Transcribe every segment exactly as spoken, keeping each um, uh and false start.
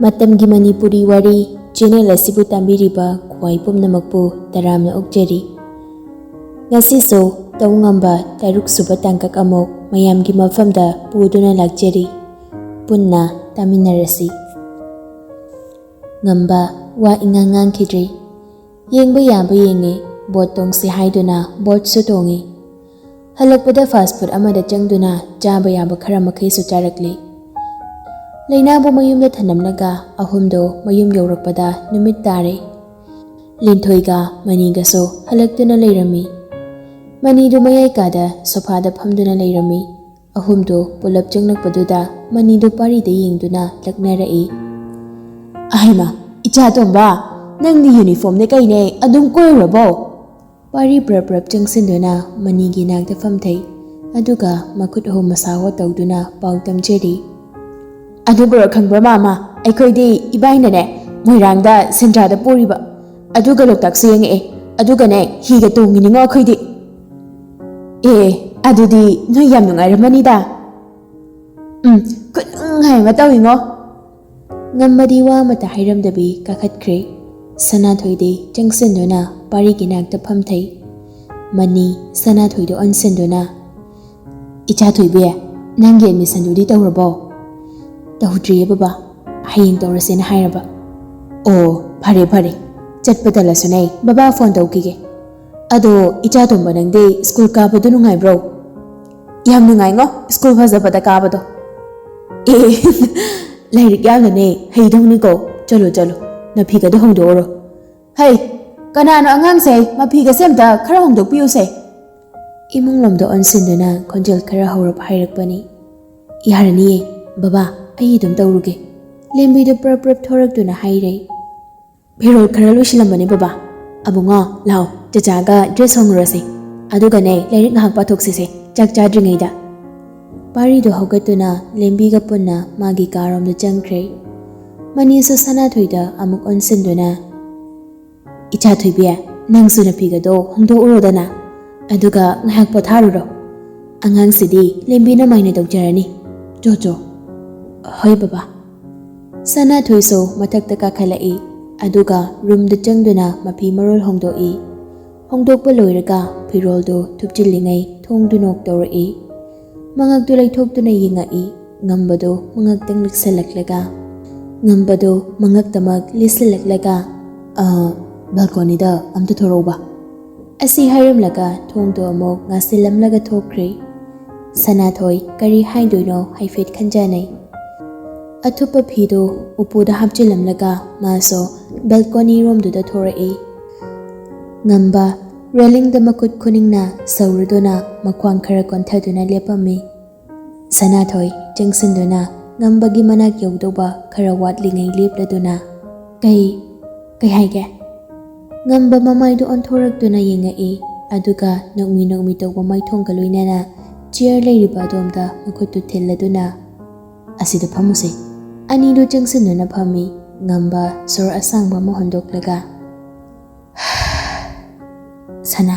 ꯃꯇꯝꯒꯤ ꯃꯅꯤꯄꯨꯔꯤ ꯋꯥꯔꯤ ꯆꯦꯅꯦꯜ ꯑꯁꯤꯕꯨ ꯇꯥꯕꯤꯔꯤꯕ ꯈ꯭ꯋꯥꯏ ꯄꯨꯝꯅꯃꯛꯄꯨ ꯇꯔꯥꯝꯅ ꯑꯣꯛꯆꯔꯤ꯫ ꯉꯁꯤꯁꯨ ꯇꯧ ꯉꯝꯕ ꯇꯔꯨꯛ ꯁꯨꯕ ꯇꯥꯡꯀꯛ ꯑꯃꯨꯛ ꯃꯌꯥꯝꯒꯤ ꯃꯐꯝꯗ ꯄꯨꯗꯨꯅ ꯂꯥꯛꯆꯔꯤ꯫ ꯄꯨꯟꯅ ꯇꯥꯃꯤꯟꯅꯔꯁꯤ꯫ ꯉꯝꯕ ꯋꯥ ꯏꯉꯥꯡ ꯉꯥꯡꯈꯤꯗ꯭ꯔꯦ꯫ ꯌꯦꯡꯕ ꯌꯥꯕ ꯌꯦꯡꯉꯦ, ꯕꯣꯠ ꯇꯣꯡꯁꯤ ꯍꯥꯏꯗꯨꯅ ꯕꯣꯠꯁꯨ ꯇꯣꯡꯉꯤ꯫ ꯍꯜꯂꯛꯄꯗ ꯐꯥꯁ ꯐꯨꯗ ꯑꯃꯗ ꯆꯪꯗꯨꯅ ꯆꯥꯕ ꯌꯥꯕ ꯈꯔ ꯃꯈꯩꯁꯨ ꯆꯥꯔꯛꯂꯦ꯫ ꯂꯩꯅꯥꯕꯨ ꯃꯌꯨꯝꯗ ꯊꯅꯝꯂꯒ ꯑꯍꯨꯝꯗꯣ ꯃꯌꯨꯝ ꯌꯧꯔꯛꯄꯗ ꯅꯨꯃꯤꯠ ꯇꯥꯔꯦ꯫ ꯂꯤꯟꯊꯣꯏꯒ ꯃꯅꯤꯒꯁꯨ ꯍꯜꯂꯛꯇꯨꯅ ꯂꯩꯔꯝꯃꯤ꯫ ꯃꯅꯤꯗꯨ ꯃꯌꯥꯏ ꯀꯥꯗ ꯁꯣꯐꯥꯗ ꯐꯝꯗꯨꯅ ꯂꯩꯔꯝꯃꯤ꯫ ꯑꯍꯨꯝꯗꯣ ꯄꯨꯂꯞ ꯆꯪꯂꯛꯄꯗꯨꯗ ꯃꯅꯤꯗꯨ ꯄꯥꯔꯤꯗ ꯌꯦꯡꯗꯨꯅ ꯂꯛꯅꯔꯛꯏ꯫ "ꯑꯍꯩꯃ, ꯏꯆꯥ ꯇꯣꯝꯕ, ꯅꯪꯗꯤ ꯌꯨꯅꯤꯐꯣꯔꯝꯅꯦ ꯀꯩꯅꯦ ꯑꯗꯨꯝ ꯀꯣꯏꯔꯨꯔꯕꯣ?" ꯄꯥꯔꯤ ꯄ꯭ꯔꯞ ꯄ꯭ꯔꯞ ꯆꯪꯁꯤꯟꯗꯨꯅ ꯃꯅꯤꯒꯤ ꯅꯥꯛꯇ ꯐꯝꯊꯩ꯫ ꯑꯗꯨꯒ ꯃꯈꯨꯠ ꯑꯍꯨꯝ ꯃꯁꯥ ꯍꯣꯠ ꯇꯧꯗꯨꯅ ꯄꯥꯎ ꯇꯝꯖꯔꯤ꯫ "ꯑꯗꯨꯕꯨꯔꯣ ꯈꯪꯕ꯭ꯔꯥ ꯃꯥꯃ, ꯑꯩꯈꯣꯏꯗꯤ ꯏꯕꯥꯏꯅꯅꯦ ꯃꯣꯏꯔꯥꯡꯗ ꯁꯦꯟꯗ꯭ꯔꯥꯗ ꯄꯨꯔꯤꯕ, ꯑꯗꯨꯒ ꯂꯣꯛꯇꯥꯛꯁꯨ ꯌꯦꯡꯉꯛꯑꯦ, ꯑꯗꯨꯒꯅꯦ ꯍꯤꯒ ꯇꯣꯡꯉꯤꯅꯤꯉꯣ ꯑꯩꯈꯣꯏꯗꯤ꯫ ꯑꯦ, ꯑꯗꯨꯗꯤ ꯅꯣꯏ ꯌꯥꯝ ꯅꯨꯡꯉꯥꯏꯔꯝꯃꯅꯤꯗ꯫ ꯎꯝ, ꯈꯨꯅꯨꯡꯉꯥꯏ ꯑꯃ ꯇꯧꯋꯤꯉꯣ꯫" ꯉꯝꯕꯗꯤ ꯋꯥ ꯑꯃꯠꯇ ꯍꯥꯏꯔꯝꯗꯕꯤ ꯀꯥꯈꯠꯈ꯭ꯔꯦ꯫ ꯁꯅꯥꯊꯣꯏꯗꯤ ꯆꯪꯁꯤꯟꯗꯨꯅ ꯄꯥꯔꯤꯒꯤ ꯅꯥꯛꯇ ꯐꯝꯊꯩ꯫ ꯃꯅꯤ ꯁꯅꯥꯊꯣꯏꯗ ꯑꯣꯟꯁꯤꯟꯗꯨꯅ, "ꯏꯆꯥ ꯊꯣꯏꯕꯤ, ꯅꯪꯒꯤ ꯑꯦꯗꯃꯤꯁꯟꯗꯨꯗꯤ ꯇꯧꯔꯕꯣ?" "ꯇꯧꯗ꯭ꯔꯤꯌꯦ ꯕꯕꯥ, ꯍꯌꯦꯡ ꯇꯧꯔꯁꯦꯅ ꯍꯥꯏꯔꯕ꯫" "ꯑꯣ, ꯐꯔꯦ ꯐꯔꯦ, ꯆꯠꯄ ꯇꯜꯂꯁꯨꯅꯦ ꯕꯕꯥ ꯐꯣꯟ ꯇꯧꯈꯤꯒꯦ꯫ ꯑꯗꯣ ꯏꯆꯥ ꯇꯣꯝꯕ, ꯅꯪꯗꯤ ꯁ꯭ꯀꯨꯜ ꯀꯥꯕꯗꯨ ꯅꯨꯡꯉꯥꯏꯕ꯭ꯔꯣ?" "ꯌꯥꯝ ꯅꯨꯡꯉꯥꯏꯉꯣ ꯁ꯭ꯀꯨꯜ ꯐꯖꯕꯗ ꯀꯥꯕꯗꯣ꯫" "ꯑꯦ, ꯂꯥꯏꯔꯤꯛ ꯌꯥꯝꯅꯅꯦ ꯍꯩꯗꯧꯅꯤꯀꯣ꯫ ꯆꯠꯂꯣ ꯆꯠꯂꯣ, ꯅꯐꯤꯒꯗꯣ ꯍꯣꯡꯗꯣꯛꯎꯔꯣ꯫ ꯍꯩ, ꯀꯅꯥꯅꯣ ꯑꯉꯥꯡꯁꯦ? ꯃꯐꯤꯒꯁꯦ ꯑꯝꯇ ꯈꯔ ꯍꯣꯡꯗꯣꯛꯄꯤꯌꯨꯁꯦ꯫" ꯏꯃꯨꯡꯂꯣꯝꯗ ꯑꯣꯟꯁꯤꯟꯗꯨꯅ ꯈꯣꯟꯖꯦꯜ ꯈꯔ ꯍꯧꯔꯞ ꯍꯥꯏꯔꯛꯄꯅꯤ꯫ "ꯌꯥꯔꯅꯤꯌꯦ ꯕꯕꯥ, ꯑꯩ ꯑꯗꯨꯝ ꯇꯧꯔꯨꯒꯦ꯫" ꯂꯦꯝꯕꯤꯗꯨ ꯄ꯭ꯔꯞ ꯄ꯭ꯔꯞ ꯊꯣꯔꯛꯇꯨꯅ ꯍꯥꯏꯔꯦ꯫ "ꯐꯤꯔꯣꯜ ꯈꯔ ꯂꯣꯏꯁꯤꯜꯂꯝꯕꯅꯦ ꯕꯕꯥ꯫ ꯑꯕꯨꯡꯉꯣ, ꯂꯥꯛꯑꯣ, ꯆꯆꯥꯒ ꯗ꯭ꯔꯦꯁ ꯍꯣꯡꯉꯨꯔꯁꯦ꯫ ꯑꯗꯨꯒꯅꯦ ꯂꯥꯏꯔꯤꯛ ꯉꯥꯏꯍꯥꯛ ꯄꯥꯊꯣꯛꯁꯤꯁꯦ ꯆꯥꯛ ꯆꯥꯗ꯭ꯔꯤꯉꯩꯗ꯫" ꯄꯥꯔꯤꯗꯨ ꯍꯧꯒꯠꯇꯨꯅ ꯂꯦꯝꯕꯤꯒ ꯄꯨꯟꯅ ꯃꯥꯒꯤ ꯀꯥꯔꯣꯝꯗ ꯆꯪꯈ꯭ꯔꯦ꯫ ꯃꯅꯤꯁꯨ ꯁꯅꯥꯊꯣꯏꯗ ꯑꯃꯨꯛ ꯑꯣꯟꯁꯤꯟꯗꯨꯅ, "ꯏꯆꯥ ꯊꯣꯏꯕꯤ, ꯅꯪꯁꯨ ꯅꯐꯤꯒꯗꯣ ꯍꯣꯡꯗꯣꯛꯎꯔꯣꯗꯅ, ꯑꯗꯨꯒ ꯉꯥꯏꯍꯥꯛ ꯄꯣꯊꯥꯔꯨꯔꯣ꯫ ꯑꯉꯥꯡꯁꯤꯗꯤ ꯂꯦꯝꯕꯤꯅ ꯃꯥꯏꯅ ꯇꯧꯖꯔꯅꯤ꯫ ꯆꯣ ꯆꯣ꯫" "ꯍꯣꯏ ꯕꯕꯥ꯫" ꯁꯅꯥꯊꯣꯏꯁꯨ ꯃꯊꯛꯇ ꯀꯥꯈꯠꯂꯛꯏ꯫ ꯑꯗꯨꯒ ꯔꯨꯝꯗ ꯆꯪꯗꯨꯅ ꯃꯐꯤ ꯃꯔꯣꯜ ꯍꯣꯡꯗꯣꯛꯏ꯫ ꯍꯣꯡꯗꯣꯛꯄ ꯂꯣꯏꯔꯒ ꯐꯤꯔꯣꯜꯗꯨ ꯊꯨꯞꯆꯤꯜꯂꯤꯉꯩ ꯊꯣꯡꯗꯨ ꯅꯣꯛ ꯇꯧꯔꯛꯏ꯫ ꯃꯉꯛꯇꯨ ꯂꯩꯊꯣꯛꯇꯨꯅ ꯌꯦꯡꯉꯛꯏ꯫ ꯉꯝꯕꯗꯨ ꯃꯉꯛꯇꯪ ꯂꯤꯛꯁꯜꯂꯛꯂꯒ, ꯉꯝꯕꯗꯨ ꯃꯉꯛꯇꯃꯛ ꯂꯤꯁꯤꯜꯂꯛꯂꯒ, "ꯑ, ꯕꯦꯜꯀꯣꯅꯤꯗ ꯑꯝꯇ ꯊꯣꯔꯛꯎꯕ" ꯑꯁꯤ ꯍꯥꯏꯔꯝꯂꯒ ꯊꯣꯡꯗꯨ ꯑꯃꯨꯛ ꯉꯥꯁꯤꯜꯂꯝꯂꯒ ꯊꯣꯛꯈ꯭ꯔꯦ꯫ ꯁꯅꯥꯊꯣꯏ ꯀꯔꯤ ꯍꯥꯏꯗꯣꯏꯅꯣ ꯍꯥꯏꯐꯦꯠ ꯈꯟꯖꯅꯩ꯫ ꯑꯊꯨꯞꯄ ꯐꯤꯗꯨ ꯎꯄꯨꯗ ꯍꯥꯞꯆꯤꯜꯂꯝꯂꯒ ꯃꯥꯁꯨ ꯕꯦꯜꯀꯣꯅꯤ ꯔꯣꯝꯗꯨꯗ ꯊꯣꯔꯛꯏ꯫ ꯉꯝꯕ ꯔꯦꯂꯤꯡꯗ ꯃꯈꯨꯠ ꯈꯨꯅꯤꯡꯅ ꯁꯧꯔꯗꯨꯅ ꯃꯈ꯭ꯋꯥꯡ ꯈꯔ ꯀꯣꯟꯊꯗꯨꯅ ꯂꯦꯞꯄꯝꯃꯤ꯫ ꯁꯅꯥꯊꯣꯏ ꯆꯪꯁꯤꯟꯗꯨꯅ ꯉꯝꯕꯒꯤ ꯃꯅꯥꯛ ꯌꯧꯗꯧꯕ ꯈꯔ ꯋꯥꯠꯂꯤꯉꯩ ꯂꯦꯞꯂꯗꯨꯅ, "ꯀꯩ, ꯀꯩ ꯍꯥꯏꯒꯦ?" ꯉꯝꯕ ꯃꯃꯥꯏꯗꯨ ꯑꯣꯟꯊꯣꯔꯛꯇꯨꯅ ꯌꯦꯡꯉꯛꯏ, ꯑꯗꯨꯒ ꯅꯣꯛꯃꯤ ꯅꯣꯛꯃꯤ ꯇꯧꯕ ꯃꯥꯏꯊꯣꯡꯒ ꯂꯣꯏꯅꯅ ꯆꯤꯌꯔ ꯂꯩꯔꯤꯕ ꯑꯗꯣꯝꯗ ꯃꯈꯨꯠꯇꯨ ꯊꯤꯜꯂꯗꯨꯅ, "ꯑꯁꯤꯗ ꯐꯝꯃꯨꯁꯦ"꯫ ꯑꯅꯤꯗꯨ ꯆꯪꯁꯤꯟꯗꯨꯅ ꯐꯝꯃꯤ꯫ ꯉꯝꯕ ꯁꯣꯔ ꯑꯁꯥꯡꯕ ꯑꯃ ꯍꯣꯟꯗꯣꯛꯂꯒ, "ꯁꯅꯥ"꯫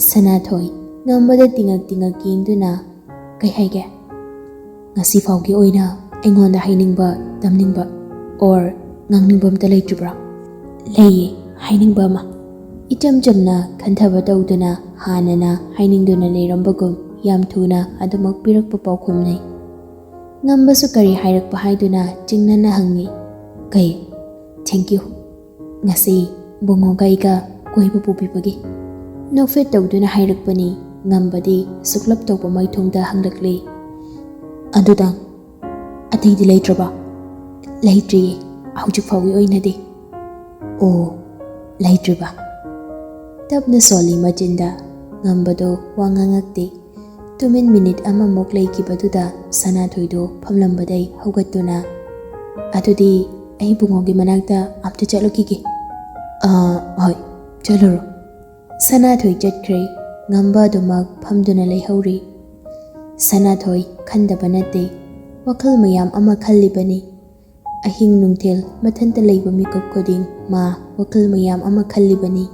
ꯁꯅꯥꯊꯣꯏ ꯉꯝꯕꯗ ꯇꯤꯉꯛ ꯇꯤꯉꯛ ꯌꯦꯡꯗꯨꯅ, "ꯀꯩ ꯍꯥꯏꯒꯦ? ꯉꯁꯤ ꯐꯥꯎꯒꯤ ꯑꯣꯏꯅ ꯑꯩꯉꯣꯟꯗ ꯍꯥꯏꯅꯤꯡꯕ, ꯇꯝꯅꯤꯡꯕ, or ꯉꯥꯡꯅꯤꯡꯕ ꯑꯝꯇ ꯂꯩꯇ꯭ꯔꯤꯕ꯭ꯔꯥ?" "ꯂꯩꯌꯦ, ꯍꯥꯏꯅꯤꯡꯕ ꯑꯃ"꯫ ꯏꯆꯝ ꯆꯝꯅ ꯈꯟꯊꯕ ꯇꯧꯗꯨꯅ ꯍꯥꯟꯅꯅ ꯍꯥꯏꯅꯤꯡꯗꯨꯅ ꯂꯩꯔꯝꯕꯒꯨꯝ ꯌꯥꯝ ꯊꯨꯅ ꯑꯗꯨꯃꯛ ꯄꯤꯔꯛꯄ ꯄꯥꯎꯈꯨꯝꯅꯤ꯫ ꯉꯝꯕꯁꯨ ꯀꯔꯤ ꯍꯥꯏꯔꯛꯄ ꯍꯥꯏꯗꯨꯅ ꯆꯤꯡꯅꯅ ꯍꯪꯉꯤ꯫ "ꯀꯩ?" "Thank you, ꯉꯁꯤ ꯕꯨꯡꯉꯣꯒ ꯑꯩꯒ ꯀꯣꯏꯕ ꯄꯨꯕꯤꯕꯒꯤ"꯫ ꯅꯣꯛꯐꯦꯠ ꯇꯧꯗꯨꯅ ꯍꯥꯏꯔꯛꯄꯅꯤ꯫ ꯉꯝꯕꯗꯤ ꯁꯨꯛꯂꯞ ꯇꯧꯕ ꯃꯥꯏꯊꯣꯡꯗ ꯍꯪꯂꯛꯂꯤ꯫ "ꯑꯗꯨꯗꯪ? ꯑꯇꯩꯗꯤ ꯂꯩꯇ꯭ꯔꯕ?" "ꯂꯩꯇ꯭ꯔꯤꯌꯦ, ꯍꯧꯖꯤꯛ ꯐꯥꯎꯒꯤ ꯑꯣꯏꯅꯗꯤ"꯫ "ꯑꯣ, ꯂꯩꯇ꯭ꯔꯤꯕ"꯫ ꯇꯞꯅ ꯁꯣꯜꯂꯤ ꯃꯆꯤꯟꯗ꯫ ꯉꯝꯕꯗꯣ ꯋꯥ ꯉꯥꯡꯉꯛꯇꯦ꯫ ꯇꯨꯃꯤꯟ ꯃꯤꯅꯤꯠ ꯑꯃꯃꯨꯛ ꯂꯩꯈꯤꯕꯗꯨꯗ ꯁꯅꯥꯊꯣꯏꯗꯣ ꯐꯝꯂꯝꯕꯗꯩ ꯍꯧꯒꯠꯇꯨꯅ, "ꯑꯗꯨꯗꯤ ꯑꯩ ꯕꯨꯡꯉꯣꯒꯤ ꯃꯅꯥꯛꯇ ꯑꯝꯇ ꯆꯠꯂꯨꯈꯤꯒꯦ"꯫ "ꯑꯥ, ꯍꯣꯏ, ꯆꯠꯂꯨꯔꯣ"꯫ ꯁꯅꯥꯊꯣꯏ ꯆꯠꯈ꯭ꯔꯦ꯫ ꯉꯝꯕ ꯑꯗꯨꯃꯛ ꯐꯝꯗꯨꯅ ꯂꯩꯍꯧꯔꯤ꯫ ꯁꯅꯥꯊꯣꯏ ꯈꯟꯗꯕ ꯅꯠꯇꯦ, ꯋꯥꯈꯜ ꯃꯌꯥꯝ ꯑꯃ ꯈꯜꯂꯤꯕꯅꯤ꯫ ꯑꯍꯤꯡ ꯅꯨꯡꯊꯤꯜ ꯃꯊꯟꯇ ꯂꯩꯕ ꯃꯤꯀꯨꯞ ꯈꯨꯗꯤꯡ ꯃꯥ ꯋꯥꯈꯜ ꯃꯌꯥꯝ ꯑꯃ ꯈꯜꯂꯤꯕꯅꯤ꯫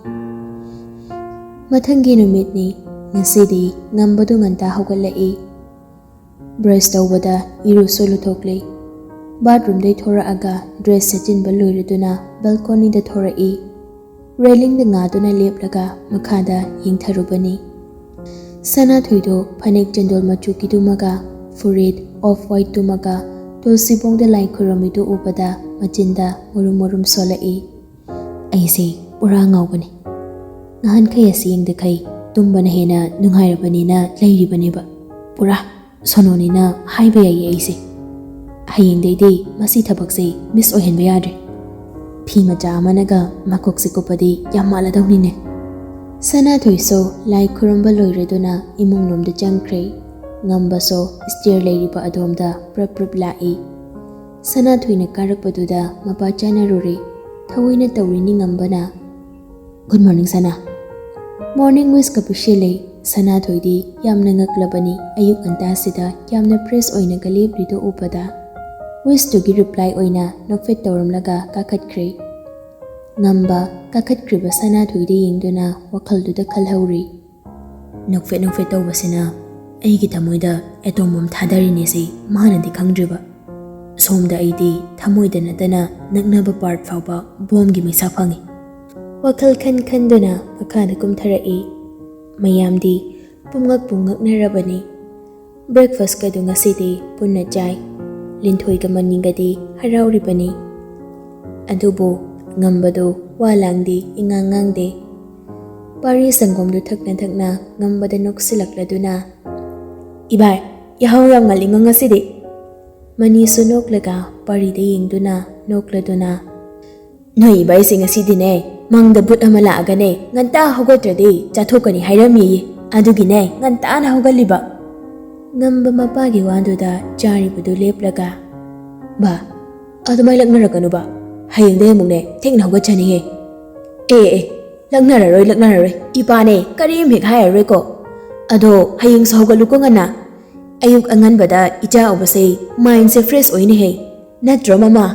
ꯃꯊꯪꯒꯤ ꯅꯨꯃꯤꯠꯅꯤ꯫ ꯉꯁꯤꯗꯤ ꯉꯝꯕꯗꯨ ꯉꯟꯇꯥ ꯍꯧꯒꯠꯂꯛꯏ꯫ ꯕ꯭ꯔꯁ ꯇꯧꯕꯗ ꯏꯔꯨꯁꯨ ꯂꯨꯊꯣꯛꯂꯤ꯫ ꯕꯥꯠꯔꯨꯝꯗꯩ ꯊꯣꯔꯛꯑꯒ ꯗ꯭ꯔꯦꯁ ꯁꯦꯠꯆꯤꯟꯕ ꯂꯣꯏꯔꯗꯨꯅ ꯕꯦꯜꯀꯣꯅꯤꯗ ꯊꯣꯔꯛꯏ꯫ ꯔꯦꯂꯤꯡꯗ ꯉꯥꯗꯨꯅ ꯂꯦꯞꯂꯒ ꯃꯈꯥꯗ ꯌꯦꯡꯊꯔꯨꯕꯅꯤ꯫ ꯁꯅꯥꯊꯣꯏꯗꯣ ꯐꯅꯦꯛ ꯆꯟꯗꯣꯜ ꯃꯆꯨꯒꯤꯗꯨꯃꯒ ꯐꯨꯔꯤꯠ ꯑꯣꯐ ꯋꯥꯏꯠꯇꯨꯃꯒ ꯇꯨꯜꯁꯤꯕꯣꯡꯗ ꯂꯥꯏ ꯈꯨꯔꯨꯝꯃꯤꯗꯨ ꯎꯕꯗ ꯃꯆꯤꯟꯗ ꯃꯨꯔꯨꯝ ꯃꯨꯔꯨꯝ ꯁꯣꯜꯂꯛꯏ꯫ "ꯑꯩꯁꯦ ꯄꯨꯔꯥ ꯉꯥꯎꯕꯅꯤ꯫ ꯅꯍꯥꯟꯈꯩ ꯑꯁꯤ ꯌꯦꯡꯗꯈꯩ ꯇꯨꯝꯕꯅ ꯍꯦꯟꯅ ꯅꯨꯡꯉꯥꯏꯔꯕꯅꯤꯅ ꯂꯩꯔꯤꯕꯅꯦꯕ꯫ ꯄꯨꯔꯥ ꯁꯣꯅꯣꯅꯤꯅ ꯍꯥꯏꯕ ꯌꯥꯏꯌꯦ ꯑꯩꯁꯦ꯫ ꯍꯌꯦꯡꯗꯩꯗꯤ ꯃꯁꯤ ꯊꯕꯛꯁꯦ ꯃꯤꯁ ꯑꯣꯏꯍꯟꯕ ꯌꯥꯗ꯭ꯔꯦ꯫ ꯐꯤ ꯃꯆꯥ ꯑꯃꯅꯒ ꯃꯀꯣꯛꯁꯦ ꯀꯨꯞꯄꯗꯤ ꯌꯥꯝ ꯃꯥꯜꯂꯗꯧꯅꯤꯅꯦ"꯫ ꯁꯅꯥꯊꯣꯏꯁꯨ ꯂꯥꯏ ꯈꯨꯔꯨꯝꯕ ꯂꯣꯏꯔꯗꯨꯅ ꯏꯃꯨꯡꯂꯣꯝꯗ ꯆꯪꯈ꯭ꯔꯦ꯫ ꯉꯝꯕꯁꯨ ꯁ꯭ꯇꯦꯌꯔ ꯂꯩꯔꯤꯕ ꯑꯗꯣꯝꯗ ꯄ꯭ꯔꯞ ꯄ꯭ꯔꯞ ꯂꯥꯛꯏ꯫ ꯁꯅꯥꯊꯣꯏꯅ ꯀꯥꯔꯛꯄꯗꯨꯗ ꯃꯄꯥ ꯆꯥꯅꯔꯨꯔꯦ꯫ ꯊꯑꯣꯏꯅ ꯇꯧꯔꯤꯅꯤ ꯉꯝꯕꯅ꯫ "ꯒꯨꯗ ꯃꯣꯔꯅꯤꯡ ꯁꯅꯥ"꯫ ꯃꯣꯔꯅꯤꯡ ꯋꯤꯁꯀ ꯄꯤꯁꯤꯜꯂꯦ꯫ ꯁꯅꯥꯊꯣꯏꯗꯤ ꯌꯥꯝꯅ ꯉꯛꯂꯕꯅꯤ꯫ ꯑꯌꯨꯛ ꯉꯟꯇꯥꯁꯤꯗ ꯌꯥꯝꯅ ꯐ꯭ꯔꯦꯁ ꯑꯣꯏꯅꯒ ꯂꯦꯞꯂꯤꯗꯣ ꯎꯕꯗ꯫ ꯋꯤꯁꯇꯨꯒꯤ ꯔꯤꯄ꯭ꯂꯥꯏ ꯑꯣꯏꯅ ꯅꯣꯛꯐꯦꯠ ꯇꯧꯔꯝꯂꯒ ꯀꯥꯈꯠꯈ꯭ꯔꯦ꯫ ꯉꯝꯕ ꯀꯥꯈꯠꯈ꯭ꯔꯤꯕ ꯁꯅꯥꯊꯣꯏꯗ ꯌꯦꯡꯗꯨꯅ ꯋꯥꯈꯜꯗꯨꯗ ꯈꯜꯍꯧꯔꯤ꯫ "ꯅꯣꯛꯐꯦꯠ ꯅꯣꯛꯐꯦꯠ ꯇꯧꯕꯁꯤꯅ ꯑꯩꯒꯤ ꯊꯃꯣꯏꯗ ꯑꯦꯇꯣꯝ ꯕꯣꯝ ꯊꯥꯗꯔꯤꯅꯦꯁꯤ ꯃꯥꯅꯗꯤ ꯈꯪꯗ꯭ꯔꯤꯕ꯫ ꯁꯣꯝꯗ ꯑꯩꯗꯤ ꯊꯃꯣꯏꯗ ꯅꯠꯇꯅ ꯅꯛꯅꯕ ꯄꯥꯔꯠ ꯐꯥꯎꯕ ꯕꯣꯝꯒꯤ ꯃꯩꯁꯥ ꯐꯪꯉꯤ"꯫ ꯋꯥꯈꯜ ꯈꯟ ꯈꯟꯗꯨꯅ ꯃꯈꯥꯗ ꯀꯨꯝꯊꯔꯛꯏ꯫ ꯃꯌꯥꯝꯗꯤ ꯄꯨꯝꯉꯛ ꯄꯨꯝꯉꯛꯅꯔꯕꯅꯤ꯫ ꯕ꯭ꯔꯦꯛꯐꯥꯁꯀꯗꯨ ꯉꯁꯤꯗꯤ ꯄꯨꯟꯅ ꯆꯥꯏ꯫ ꯂꯤꯟꯊꯣꯏꯒ ꯃꯅꯤꯒꯗꯤ ꯍꯔꯥꯎꯔꯤꯕꯅꯤ꯫ ꯑꯗꯨꯕꯨ ꯉꯝꯕꯗꯨ ꯋꯥ ꯂꯥꯡꯗꯦ, ꯏꯉꯥꯡ ꯉꯥꯡꯗꯦ꯫ ꯄꯥꯔꯤ ꯁꯪꯒꯣꯝꯗꯨ ꯊꯛꯅ ꯊꯛꯅ ꯉꯝꯕꯗ ꯅꯣꯛꯁꯤꯜꯂꯛꯂꯗꯨꯅ, "ꯏꯕꯥꯏ, ꯌꯥꯍꯧ ꯌꯥꯝ ꯉꯜꯂꯤꯉꯣ ꯉꯁꯤꯗꯤ"꯫ ꯃꯅꯤꯁꯨ ꯅꯣꯛꯂꯒ ꯄꯥꯔꯤꯗ ꯌꯦꯡꯗꯨꯅ ꯅꯣꯛꯂꯗꯨꯅ, "ꯅꯣꯏ ꯏꯕꯥꯏꯁꯦ ꯉꯁꯤꯗꯤꯅꯦ, ꯃꯪꯗ ꯚꯨꯠ ꯑꯃ ꯂꯥꯛꯑꯒꯅꯦ, ꯉꯟꯇꯥ ꯍꯧꯒꯠꯇ꯭ꯔꯗꯤ ꯆꯥꯊꯣꯛꯀꯅꯤ ꯍꯥꯏꯔꯝꯃꯤꯌꯦ, ꯑꯗꯨꯒꯤꯅꯦ ꯉꯟꯇꯥꯅ ꯍꯧꯒꯠꯂꯤꯕ"꯫ ꯉꯝꯕ ꯃꯄꯥꯒꯤ ꯋꯥꯗꯨꯗ ꯆꯥꯔꯤꯕꯗꯨ ꯂꯦꯞꯂꯒ, "ꯕꯥ, ꯑꯗꯨꯃꯥꯏ ꯂꯛꯅꯔꯛꯀꯅꯨꯕ, ꯍꯌꯦꯡꯗꯩ ꯑꯃꯨꯛꯅꯦ ꯊꯦꯡꯅ ꯍꯧꯒꯠꯆꯅꯤꯍꯦ"꯫ "ꯑꯦ ꯑꯦ, ꯂꯛꯅꯔꯔꯣꯏ, ꯂꯛꯅꯔꯔꯣꯏ, ꯏꯄꯥꯅꯦ ꯀꯔꯤꯝ ꯍꯦꯛ ꯍꯥꯏꯔꯔꯣꯏꯀꯣ꯫ ꯑꯗꯣ ꯍꯌꯦꯡꯁꯨ ꯍꯧꯒꯠꯂꯨꯀꯣ ꯉꯟꯅ꯫ ꯑꯌꯨꯛ ꯑꯉꯟꯕꯗ ꯏꯆꯥ ꯎꯕꯁꯦ ꯃꯥꯏꯟꯁꯦ ꯐ꯭ꯔꯦꯁ ꯑꯣꯏꯅꯦꯍꯦ꯫ ꯅꯠꯇ꯭ꯔꯣ ꯃꯃꯥ?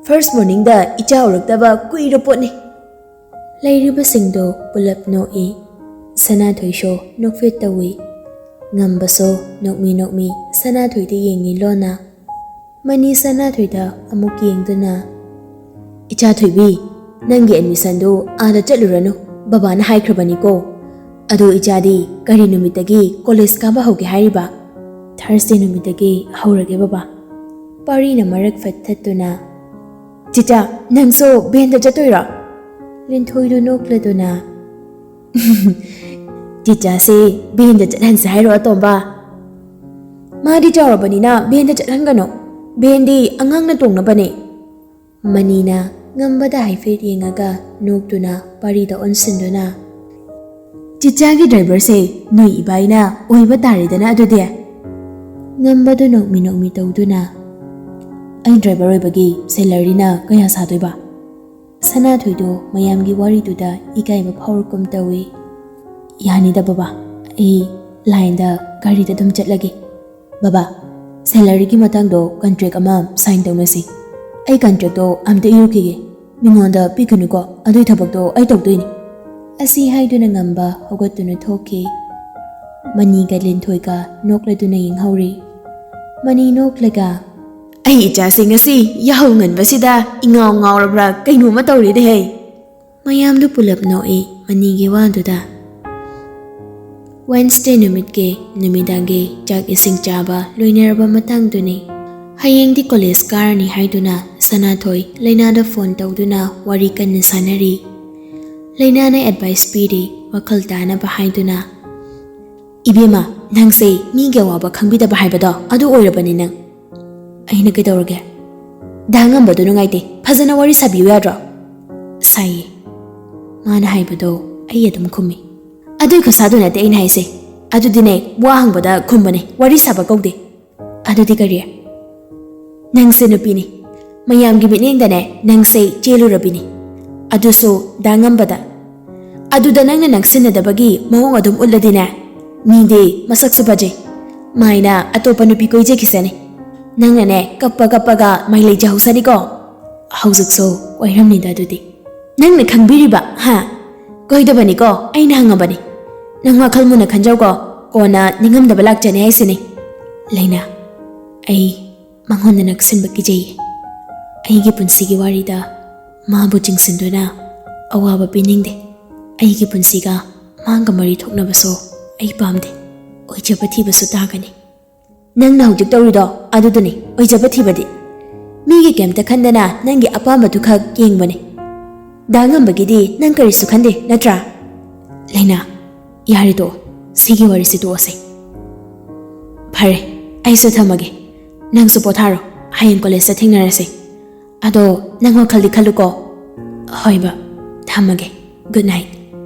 ꯐꯥꯔꯁ ꯃꯣꯔꯅꯤꯡꯗ ꯏꯆꯥ ꯎꯔꯛꯇꯕ ꯀꯨꯏꯔ ꯄꯣꯠꯅꯤ"꯫ ꯂꯩꯔꯤꯕꯁꯤꯡꯗꯣ ꯄꯨꯂꯞ ꯅꯣꯛꯏ꯫ ꯁꯅꯥꯊꯣꯏꯁꯨ ꯅꯣꯛꯐꯦꯠ ꯇꯧꯏ꯫ ꯉꯝꯕꯁꯨ ꯅꯣꯛꯃꯤ ꯅꯣꯛꯃꯤ ꯁꯅꯥꯊꯣꯏꯗ ꯌꯦꯡꯉꯤ ꯂꯣꯟꯅ꯫ ꯃꯅꯤ ꯁꯅꯥꯊꯣꯏꯗ ꯑꯃꯨꯛ ꯌꯦꯡꯗꯨꯅ, "ꯏꯆꯥ ꯊꯣꯏꯕꯤ, ꯅꯪꯒꯤ ꯑꯦꯗꯃꯤꯁꯟꯗꯨ ꯑꯥꯗ ꯆꯠꯂꯨꯔꯅꯨ, ꯕꯕꯥꯅ ꯍꯥꯏꯈ꯭ꯔꯕꯅꯤꯀꯣ꯫ ꯑꯗꯣ ꯏꯆꯥꯗꯤ ꯀꯔꯤ ꯅꯨꯃꯤꯠꯇꯒꯤ ꯀꯣꯂꯦꯖ ꯀꯥꯕ ꯍꯧꯒꯦ ꯍꯥꯏꯔꯤꯕ?" "ꯊꯔꯁꯗꯦ ꯅꯨꯃꯤꯠꯇꯒꯤ ꯍꯧꯔꯒꯦ ꯕꯕꯥ꯫" ꯄꯥꯔꯤꯅ ꯃꯔꯛ ꯐꯠ ꯊꯠꯇꯨꯅ, "ꯆꯤꯆꯥ, ꯅꯪꯁꯨ ꯚꯦꯟꯗ ꯆꯠꯇꯣꯏꯔꯣ?" ꯂꯤꯟꯊꯣꯏꯗꯨ ꯅꯣꯛꯂꯗꯨꯅ, "ꯆꯤꯆꯥꯁꯦ ꯚꯦꯟꯗ ꯆꯠꯍꯟꯁꯦ ꯍꯥꯏꯔꯣ ꯑꯇꯣꯝꯕ? ꯃꯥꯗꯤ ꯆꯥꯎꯔꯕꯅꯤꯅ ꯚꯦꯟꯗ ꯆꯠꯍꯟꯒꯅꯨ꯫ ꯚꯦꯟꯗꯤ ꯑꯉꯥꯡꯅ ꯇꯣꯡꯅꯕꯅꯦ꯫" ꯃꯅꯤꯅ ꯉꯝꯕꯗ ꯍꯥꯏꯐꯦꯠ ꯌꯦꯡꯉꯒ ꯅꯣꯛꯇꯨꯅ ꯄꯥꯔꯤꯗ ꯑꯣꯟꯁꯤꯟꯗꯨꯅ, "ꯆꯤꯆꯥꯒꯤ ꯗ꯭ꯔꯥꯏꯚꯔꯁꯦ ꯅꯣꯏ ꯏꯕꯥꯏꯅ ꯑꯣꯏꯕ ꯇꯥꯔꯦꯗꯅ ꯑꯗꯨꯗꯤ?" ꯉꯝꯕꯗꯨ ꯅꯣꯛꯃꯤ ꯅꯣꯛꯃꯤ ꯇꯧꯗꯨꯅ, "ꯑꯩ ꯗ꯭ꯔꯥꯏꯚꯔ ꯑꯣꯏꯕꯒꯤ ꯁꯦꯂꯔꯤꯅ ꯀꯌꯥ ꯁꯥꯗꯣꯏꯕ?" ꯁꯅꯥꯊꯣꯏꯗꯣ ꯃꯌꯥꯝꯒꯤ ꯋꯥꯔꯤꯗꯨꯗ ꯏꯀꯥꯏꯕ ꯐꯥꯎꯔꯛꯀꯨꯝ ꯇꯧꯏ꯫ "ꯌꯥꯅꯤꯗ ꯕꯕꯥ, ꯑꯩ ꯂꯥꯏꯟꯗ ꯒꯥꯔꯤꯗ ꯑꯗꯨꯝ ꯆꯠꯂꯒꯦ꯫ ꯕꯕꯥ, ꯁꯦꯂꯔꯤꯒꯤ ꯃꯇꯥꯡꯗꯣ ꯀꯟꯇ꯭ꯔꯦꯛ ꯑꯃ ꯁꯥꯏꯟ ꯇꯧꯅꯁꯤ꯫ ꯑꯩ ꯀꯟꯇ꯭ꯔꯦꯛꯇꯣ ꯑꯝꯇ ꯏꯔꯨꯈꯤꯒꯦ꯫ ꯃꯤꯉꯣꯟꯗ ꯄꯤꯒꯅꯨꯀꯣ, ꯑꯗꯨꯏ ꯊꯕꯛꯇꯣ ꯑꯩ ꯇꯧꯗꯣꯏꯅꯤ꯫" ꯑꯁꯤ ꯍꯥꯏꯗꯨꯅ ꯉꯝꯕ ꯍꯧꯒꯠꯇꯨꯅ ꯊꯣꯛꯈꯤ꯫ ꯃꯅꯤꯒ ꯂꯤꯟꯊꯣꯏꯒ ꯅꯣꯛꯂꯗꯨꯅ ꯌꯦꯡꯍꯧꯔꯤ꯫ ꯃꯅꯤ ꯅꯣꯛꯂꯒ, "ꯑꯩ ꯏꯆꯥꯁꯦ ꯉꯁꯤ ꯌꯥꯍꯧ ꯉꯟꯕꯁꯤꯗ ꯏꯉꯥꯎ ꯉꯥꯎꯔꯕ꯭ꯔꯥ ꯀꯩꯅꯣꯝꯃ ꯇꯧꯔꯦꯅꯦꯍꯦ꯫" ꯃꯌꯥꯝꯗꯨ ꯄꯨꯂꯞ ꯅꯣꯛꯏ ꯃꯅꯤꯒꯤ ꯋꯥꯗꯨꯗ꯫ ꯋꯦꯟꯁꯗꯦ ꯅꯨꯃꯤꯠꯀꯤ ꯅꯨꯃꯤꯗꯥꯡꯒꯤ ꯆꯥꯛ ꯏꯁꯤꯡ ꯆꯥꯕ ꯂꯣꯏꯅꯔꯕ ꯃꯇꯥꯡꯗꯨꯅꯤ꯫ ꯍꯌꯦꯡꯗꯤ ꯀꯣꯂꯦꯖ ꯀꯥꯔꯅꯤ ꯍꯥꯏꯗꯨꯅ ꯁꯅꯥꯊꯣꯏ ꯂꯩꯅꯥꯗ ꯐꯣꯟ ꯇꯧꯗꯨꯅ ꯋꯥꯔꯤ ꯀꯟꯅ ꯁꯥꯟꯅꯔꯤ꯫ ꯂꯩꯅꯥꯅ ꯑꯦꯗꯚꯥꯏꯁ ꯄꯤꯔꯤ, ꯋꯥꯈꯜ ꯇꯥꯅꯕ ꯍꯥꯏꯗꯨꯅ꯫ "ꯏꯕꯦꯝꯃ, ꯅꯪꯁꯦ ꯃꯤꯒꯤ ꯑꯋꯥꯕ ꯈꯪꯕꯤꯗꯕ ꯍꯥꯏꯕꯗꯣ ꯑꯗꯨ ꯑꯣꯏꯔꯕꯅꯤ ꯅꯪ꯫" "ꯑꯩꯅ ꯀꯩꯗꯧꯔꯒꯦ?" "ꯗꯥ ꯉꯝꯕꯗꯣ ꯅꯨꯡꯉꯥꯏꯇꯦ, ꯐꯖꯅ ꯋꯥꯔꯤ ꯁꯥꯕꯤꯌꯨ ꯌꯥꯗ꯭ꯔꯣ?" "ꯁꯥꯏꯌꯦ, ꯃꯥꯅ ꯍꯥꯏꯕꯗꯣ ꯑꯩ ꯑꯗꯨꯝ ꯈꯨꯝꯃꯤ꯫" "ꯑꯗꯨꯏ ꯈꯨꯁꯥꯗꯨ ꯅꯠꯇꯦ ꯑꯩꯅ ꯍꯥꯏꯁꯦ꯫ ꯑꯗꯨꯗꯤꯅꯦ, ꯋꯥ ꯍꯪꯕꯗ ꯈꯨꯝꯕꯅꯦ, ꯋꯥꯔꯤ ꯁꯥꯕ ꯀꯧꯗꯦ꯫" "ꯑꯗꯨꯗꯤ ꯀꯔꯤ?" "ꯅꯪꯁꯦ ꯅꯨꯄꯤꯅꯤ, ꯃꯌꯥꯝꯒꯤ ꯃꯤꯠꯌꯦꯡꯗꯅꯦ ꯅꯪꯁꯦ ꯆꯦꯜꯂꯨꯔꯕꯤꯅꯤ, ꯑꯗꯨꯁꯨ ꯗꯥ ꯉꯝꯕꯗ꯫ ꯑꯗꯨꯗ ꯅꯪꯅ ꯅꯛꯁꯤꯟꯅꯗꯕꯒꯤ ꯃꯑꯣꯡ ꯑꯗꯨꯝ ꯎꯠꯂꯗꯤꯅꯦ, ꯃꯤꯗꯤ ꯃꯁꯛꯁꯨ ꯐꯖꯩ, ꯃꯥꯏꯅ ꯑꯇꯣꯞꯄ ꯅꯨꯄꯤ ꯀꯣꯏꯖꯈꯤꯁꯅꯤ꯫ ꯅꯪꯅꯅꯦ ꯀꯞꯄ ꯀꯞꯄꯒ ꯃꯥꯏ ꯂꯩꯖꯍꯧꯁꯅꯤꯀꯣ꯫ ꯍꯧꯖꯤꯛꯁꯨ ꯀꯣꯏꯔꯝꯅꯤꯗ ꯑꯗꯨꯗꯤ꯫" "ꯅꯪꯅ ꯈꯪꯕꯤꯔꯤꯕ, ꯍꯥ? ꯀꯣꯏꯗꯕꯅꯤꯀꯣ, ꯑꯩꯅ ꯍꯪꯉꯕꯅꯤ꯫ ꯅꯪ ꯋꯥꯈꯜ ꯃꯨꯟꯅ ꯈꯟꯖꯧꯀꯣ, ꯀꯣꯟꯅ ꯅꯤꯡꯉꯝꯗꯕ ꯂꯥꯛꯆꯅꯤ ꯍꯥꯏꯁꯤꯅꯤ꯫" "ꯂꯩꯅꯥ, ꯑꯩ ꯃꯉꯣꯟꯗ ꯅꯛꯁꯤꯟꯕ ꯀꯤꯖꯩꯌꯦ꯫ ꯑꯩꯒꯤ ꯄꯨꯟꯁꯤꯒꯤ ꯋꯥꯔꯤꯗ ꯃꯥꯕꯨ ꯆꯤꯡꯁꯤꯟꯗꯨꯅ ꯑꯋꯥꯕ ꯄꯤꯅꯤꯡꯗꯦ꯫ ꯑꯩꯒꯤ ꯄꯨꯟꯁꯤꯒ ꯃꯥꯒ ꯃꯔꯤ ꯊꯣꯛꯅꯕꯁꯨ ꯑꯩ ꯄꯥꯝꯗꯦ꯫ ꯑꯣꯏꯖꯕ ꯊꯤꯕꯁꯨ ꯇꯥꯒꯅꯤ꯫ ꯅꯪꯅ ꯍꯧꯖꯤꯛ ꯇꯧꯔꯤꯗꯣ ꯑꯗꯨꯗꯨꯅꯤ ꯑꯣꯏꯖꯕ ꯊꯤꯕꯗꯤ꯫ ꯃꯤꯒꯤ ꯀꯩꯝꯇ ꯈꯟꯗꯅ ꯅꯪꯒꯤ ꯑꯄꯥꯝꯕꯗꯨꯈꯛ ꯌꯦꯡꯕꯅꯦ꯫ ꯗꯥ ꯉꯝꯕꯒꯤꯗꯤ ꯅꯪ ꯀꯔꯤꯁꯨ ꯈꯟꯗꯦ, ꯅꯠꯇ꯭ꯔꯥ? ꯂꯩꯅꯥ, ꯌꯥꯔꯦ ꯇꯣꯛꯑꯣ, ꯁꯤꯒꯤ ꯋꯥꯔꯤꯁꯤ ꯇꯣꯛꯑꯁꯦ꯫ ꯐꯔꯦ, ꯑꯩꯁꯨ ꯊꯝꯃꯒꯦ꯫ ꯅꯪꯁꯨ ꯄꯣꯊꯥꯔꯣ, ꯍꯌꯦꯡ ꯀꯣꯂꯦꯖꯇ ꯊꯦꯡꯅꯔꯁꯦ꯫ ꯑꯗꯣ ꯅꯪ ꯋꯥꯈꯜꯗꯤ ꯈꯜꯂꯨꯀꯣ꯫ ꯍꯣꯏ ꯕꯥ, ꯊꯝꯃꯒꯦ꯫ Good night.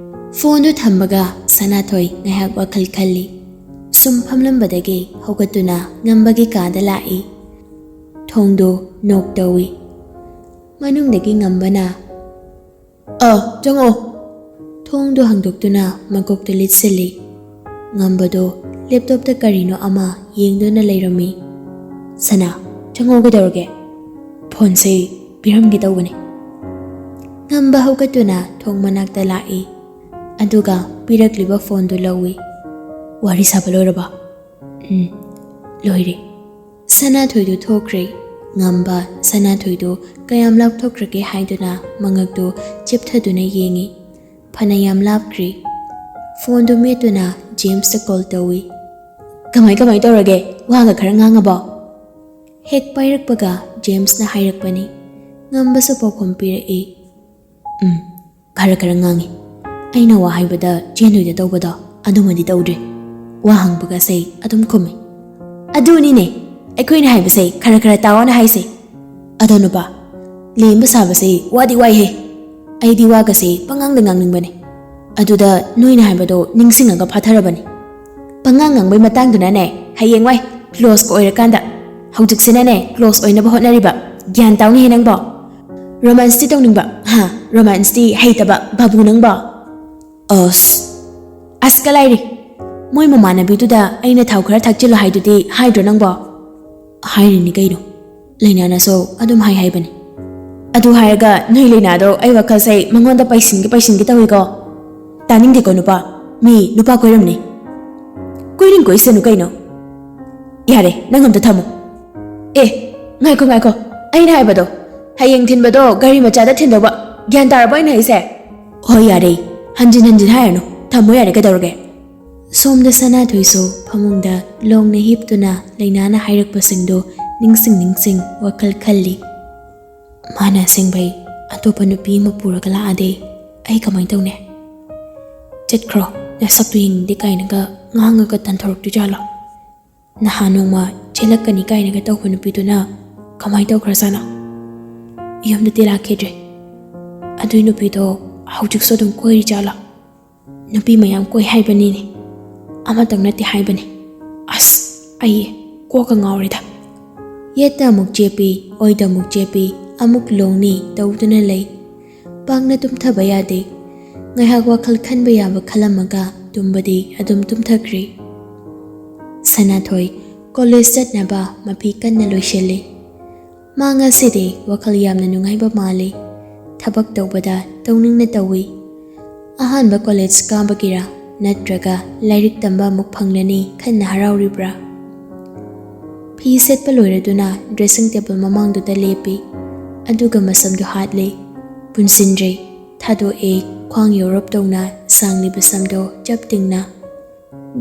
ꯐꯣꯟꯗꯨ ꯊꯝꯕꯒ ꯁꯅꯥꯊꯣꯏ ꯉꯥꯏꯍꯥꯛ ꯋꯥꯈꯜ ꯈꯜꯂꯤ꯫ ꯁꯨꯝ ꯐꯝꯂꯝꯕꯗꯒꯤ ꯍꯧꯒꯠꯇꯨꯅ ꯉꯝꯕꯒꯤ ꯀꯥꯗ ꯂꯥꯛꯏ꯫ ꯊꯣꯡꯗꯨ ꯅꯣꯛ ꯇꯧꯏ꯫ ꯃꯅꯨꯡꯗꯒꯤ ꯉꯝꯕꯅ, "ꯑ, ꯆꯪꯉꯛꯑꯣ!" ꯊꯣꯡꯗꯨ ꯍꯥꯡꯗꯣꯛꯇꯨꯅ ꯃꯀꯣꯛꯇ ꯂꯤꯠꯁꯤꯜꯂꯤ꯫ ꯉꯝꯕꯗꯣ ꯂꯦꯞꯇꯣꯞꯇ ꯀꯔꯤꯅꯣ ꯑꯃ ꯌꯦꯡꯗꯨꯅ ꯂꯩꯔꯝꯃꯤ꯫ "ꯁꯅꯥ, ꯆꯪꯉꯛꯑꯣ, ꯀꯩꯗꯧꯔꯒꯦ? ꯐꯣꯟꯁꯦ ꯄꯤꯔꯝꯒꯦ ꯇꯧꯕꯅꯦ꯫" ꯉꯝꯕ ꯍꯧꯒꯠꯇꯨꯅ ꯊꯣꯡ ꯃꯅꯥꯛꯇ ꯂꯥꯛꯏ꯫ ꯑꯗꯨꯒ ꯄꯤꯔꯛꯂꯤꯕ ꯐꯣꯟꯗꯨ ꯂꯧꯏ꯫ "ꯋꯥꯔꯤ ꯁꯥꯕ ꯂꯣꯏꯔꯕ?" "ꯎꯝ, ꯂꯣꯏꯔꯦ꯫" ꯁꯅꯥꯊꯣꯏꯗꯨ ꯊꯣꯛꯈ꯭ꯔꯦ꯫ ꯉꯝꯕ ꯁꯅꯥꯊꯣꯏꯗꯨ ꯀꯌꯥꯝ ꯂꯥꯞꯊꯣꯛꯈ꯭ꯔꯒꯦ ꯍꯥꯏꯗꯨꯅ ꯃꯉꯛꯇꯨ ꯆꯦꯞꯊꯗꯨꯅ ꯌꯦꯡꯏ꯫ ꯐꯅꯌꯥꯝ ꯂꯥꯞꯈ꯭ꯔꯦ꯫ ꯐꯣꯟꯗꯨ ꯃꯦꯠꯇꯨꯅ ꯖꯦꯝꯁꯇ ꯀꯣꯜ ꯇꯧꯏ꯫ "ꯀꯃꯥꯏ ꯀꯃꯥꯏ ꯇꯧꯔꯒꯦ? ꯋꯥꯒ ꯈꯔ ꯉꯥꯡꯉꯕꯣ?" ꯍꯦꯛ ꯄꯥꯏꯔꯛꯄꯒ ꯖꯦꯝꯁꯅ ꯍꯥꯏꯔꯛꯄꯅꯤ꯫ ꯉꯝꯕꯁꯨ ꯄꯥꯎꯈꯨꯝ ꯄꯤꯔꯛꯏ꯫ "ꯎꯝ, ꯈꯔ ꯈꯔ ꯉꯥꯡꯉꯤ꯫ ꯑꯩꯅ ꯋꯥ ꯍꯥꯏꯕꯗ ꯆꯦꯟꯗꯣꯏꯗ ꯇꯧꯕꯗꯣ ꯑꯗꯨꯃꯗꯤ ꯇꯧꯗ꯭ꯔꯦ꯫ ꯋꯥ ꯍꯪꯕꯒꯁꯦ ꯑꯗꯨꯝ ꯈꯨꯝꯃꯤ꯫" "ꯑꯗꯨꯅꯤꯅꯦ ꯑꯩꯈꯣꯏꯅ ꯍꯥꯏꯕꯁꯦ ꯈꯔ ꯈꯔ ꯇꯥꯎꯑꯣꯅ ꯍꯥꯏꯁꯦ꯫ ꯑꯗꯣ ꯅꯨꯄꯥ, ꯂꯦꯝꯕ ꯁꯥꯕꯁꯦ ꯋꯥꯗꯤ ꯋꯥꯏꯍꯦ꯫ ꯑꯩꯗꯤ ꯋꯥꯒꯁꯦ ꯄꯉꯥꯡꯗ ꯉꯥꯡꯅꯤꯡꯕꯅꯦ꯫ ꯑꯗꯨꯗ ꯅꯣꯏꯅ ꯍꯥꯏꯕꯗꯣ ꯅꯤꯡꯁꯤꯡꯉꯒ ꯐꯥꯊꯔꯕꯅꯤ꯫ ꯄꯉꯥꯡ ꯉꯥꯡꯕꯩ ꯃꯇꯥꯡꯗꯨꯅꯅꯦ ꯍꯌꯦꯡꯋꯥꯏ ꯀ꯭ꯂꯣꯁꯀ ꯑꯣꯏꯔꯀꯥꯟꯗ꯫ ꯍꯧꯖꯤꯛꯁꯤꯅꯅꯦ ꯀ꯭ꯂꯣꯁ ꯑꯣꯏꯅꯕ ꯍꯣꯠꯅꯔꯤꯕ꯫ ꯒ꯭ꯌꯥꯟ ꯇꯥꯎꯅꯦꯍꯦ ꯅꯪꯕꯣ꯫ ꯔꯣꯃꯥꯟꯁꯇꯤ ꯇꯧꯅꯤꯡꯕ, ꯍꯥ? ꯔꯣꯃꯥꯟꯁꯇꯤ ꯍꯩꯇꯕ ꯕꯥꯕꯨ ꯅꯪꯕꯣ?" "ꯑꯁ, ꯑꯁ ꯀꯂꯥꯏꯔꯤ꯫ ꯃꯣꯏ ꯃꯃꯥꯟꯅꯕꯤꯗꯨꯗ ꯑꯩꯅ ꯊꯥꯎ ꯈꯔ ꯊꯥꯛꯆꯤꯜꯂꯣ ꯍꯥꯏꯗꯨꯗꯤ ꯍꯥꯏꯗ꯭ꯔꯣ ꯅꯪꯕꯣ?" "ꯍꯥꯏꯔꯤꯅꯤ ꯀꯩꯅꯣ꯫ ꯂꯩꯅꯥꯅꯁꯨ ꯑꯗꯨꯝ ꯍꯥꯏ ꯍꯥꯏꯕꯅꯤ꯫" "ꯑꯗꯨ ꯍꯥꯏꯔꯒ ꯅꯣꯏ ꯂꯩꯅꯥꯗꯣ ꯑꯩ ꯋꯥꯈꯜꯁꯦ ꯃꯉꯣꯟꯗ ꯄꯩꯁꯤꯟꯒꯦ ꯄꯩꯁꯤꯟꯒꯦ ꯇꯧꯏꯀꯣ꯫ ꯇꯥꯅꯤꯡꯗꯦꯀꯣ ꯅꯨꯄꯥ꯫ ꯃꯤ ꯅꯨꯄꯥ ꯀꯣꯏꯔꯝꯅꯤ꯫ ꯀꯣꯏꯅꯤꯡ ꯀꯣꯏꯁꯅꯨ ꯀꯩꯅꯣ꯫ ꯌꯥꯔꯦ, ꯅꯪ ꯑꯝꯇ ꯊꯝꯃꯣ꯫" ꯑꯦ, ꯉꯥꯏꯈꯣ ꯉꯥꯏꯈꯣ, ꯑꯩꯅ ꯍꯥꯏꯕꯗꯣ, ꯍꯌꯦꯡ ꯊꯤꯟꯕꯗꯣ ꯒꯥꯔꯤ ꯃꯆꯥꯗ ꯊꯤꯟꯗꯧꯕ꯫ ꯒ꯭ꯌꯥꯟ ꯇꯥꯔꯕꯣ ꯑꯩꯅ ꯍꯥꯏꯁꯦ? ꯍꯣꯏ, ꯌꯥꯔꯦ, ꯍꯟꯖꯤꯟ ꯍꯟꯖꯤꯟ ꯍꯥꯏꯔꯅꯨ, ꯊꯝꯃꯣ ꯌꯥꯔꯦ, ꯀꯩꯗꯧꯔꯒꯦ? ꯁꯣꯝꯗ ꯁꯅꯥꯊꯣꯏꯁꯨ ꯐꯃꯨꯡꯗ ꯂꯣꯡꯅ ꯍꯤꯞꯇꯨꯅ ꯂꯩꯅꯥꯅ ꯍꯥꯏꯔꯛꯄꯁꯤꯡꯗꯣ ꯅꯤꯡꯁꯤꯡ ꯅꯤꯡꯁꯤꯡ ꯋꯥꯈꯜ ꯈꯜꯂꯤ꯫ ꯃꯥꯅ ꯑꯁꯦꯡꯕꯩ ꯑꯇꯣꯞꯄ ꯅꯨꯄꯤ ꯑꯃ ꯄꯨꯔꯒ ꯂꯥꯛꯑꯗꯤ ꯑꯩ ꯀꯃꯥꯏꯅ ꯇꯧꯅꯤ? "ꯆꯠꯈ꯭ꯔꯣ, ꯅꯁꯛꯇꯨ ꯌꯦꯡꯅꯤꯡꯗꯦ" ꯀꯥꯏꯅꯒ ꯉꯥꯡꯉꯒ ꯇꯥꯟꯊꯣꯔꯛꯇꯣꯏꯖꯥꯠꯂꯣ? ꯅꯍꯥꯟ ꯅꯣꯡꯃ "ꯆꯦꯜꯂꯛꯀꯅꯤ" ꯀꯥꯏꯅꯒ ꯇꯧꯕ ꯅꯨꯄꯤꯗꯨꯅ ꯀꯃꯥꯏꯅ ꯇꯧꯈ꯭ꯔꯖꯥꯠꯅꯣ? ꯌꯨꯝꯗꯗꯤ ꯂꯥꯛꯈꯤꯗ꯭ꯔꯦ꯫ ꯑꯗꯨꯏ ꯅꯨꯄꯤꯗꯣ ꯍꯧꯖꯤꯛꯁꯨ ꯑꯗꯨꯝ ꯀꯣꯏꯔꯤꯖꯥꯠꯂꯣ? ꯅꯨꯄꯤ ꯃꯌꯥꯝ ꯀꯣꯏ ꯍꯥꯏꯕꯅꯤꯅꯦ, ꯑꯃꯇꯪ ꯅꯠꯇꯦ ꯍꯥꯏꯕꯅꯤ꯫ ꯑꯁ, ꯑꯩ ꯀꯣꯛꯀ ꯉꯥꯎꯔꯦꯗ꯫ ꯌꯦꯠꯇ ꯑꯃꯨꯛ ꯆꯦꯞꯄꯤ, ꯑꯣꯏꯗ ꯑꯃꯨꯛ ꯆꯦꯞꯄꯤ, ꯑꯃꯨꯛ ꯂꯣꯡꯅꯤ ꯇꯧꯗꯨꯅ ꯂꯩ꯫ ꯄꯥꯛꯅ ꯇꯨꯝꯊꯕ ꯌꯥꯗꯦ꯫ ꯉꯥꯏꯍꯥꯛ ꯋꯥꯈꯜ ꯈꯟꯕ ꯌꯥꯕ ꯈꯜꯂꯝꯃꯒ ꯇꯨꯝꯕꯗꯤ ꯑꯗꯨꯝ ꯇꯨꯝꯊꯈ꯭ꯔꯦ꯫ ꯁꯅꯥꯊꯣꯏ ꯀꯣꯂꯦꯖ ꯆꯠꯅꯕ ꯃꯐꯤ ꯀꯟꯅ ꯂꯣꯏꯁꯤꯜꯂꯤ꯫ ꯃꯥ ꯉꯁꯤꯗꯤ ꯋꯥꯈꯜ ꯌꯥꯝꯅ ꯅꯨꯡꯉꯥꯏꯕ ꯃꯥꯜꯂꯤ꯫ ꯊꯕꯛ ꯇꯧꯕꯗ ꯇꯧꯅꯤꯡꯅ ꯇꯧꯏ꯫ ꯑꯍꯥꯟꯕ ꯀꯣꯂꯦꯖ ꯀꯥꯕꯒꯤꯔꯥ ꯅꯠꯇ꯭ꯔꯒ ꯂꯥꯏꯔꯤꯛ ꯇꯝꯕ ꯑꯃꯨꯛ ꯐꯪꯂꯅꯤ ꯈꯟꯅ ꯍꯔꯥꯎꯔꯤꯕ꯭ꯔꯥ? ꯐꯤ ꯁꯦꯠꯄ ꯂꯣꯏꯔꯗꯨꯅ ꯗ꯭ꯔꯦꯁꯤꯡ ꯇꯦꯕꯜ ꯃꯃꯥꯡꯗꯨꯗ ꯂꯦꯞꯄꯤ꯫ ꯑꯗꯨꯒ ꯃꯁꯝꯗꯨ ꯍꯥꯠꯂꯤ꯫ ꯄꯨꯟꯁꯤꯟꯗ꯭ꯔꯤ꯫ ꯊꯥꯗꯣꯛꯏ꯫ ꯈ꯭ꯋꯥꯡ ꯌꯧꯔꯞ ꯇꯧꯅ ꯁꯥꯡꯂꯤꯕ ꯁꯝꯗꯣ ꯆꯞ ꯇꯤꯡꯅ꯫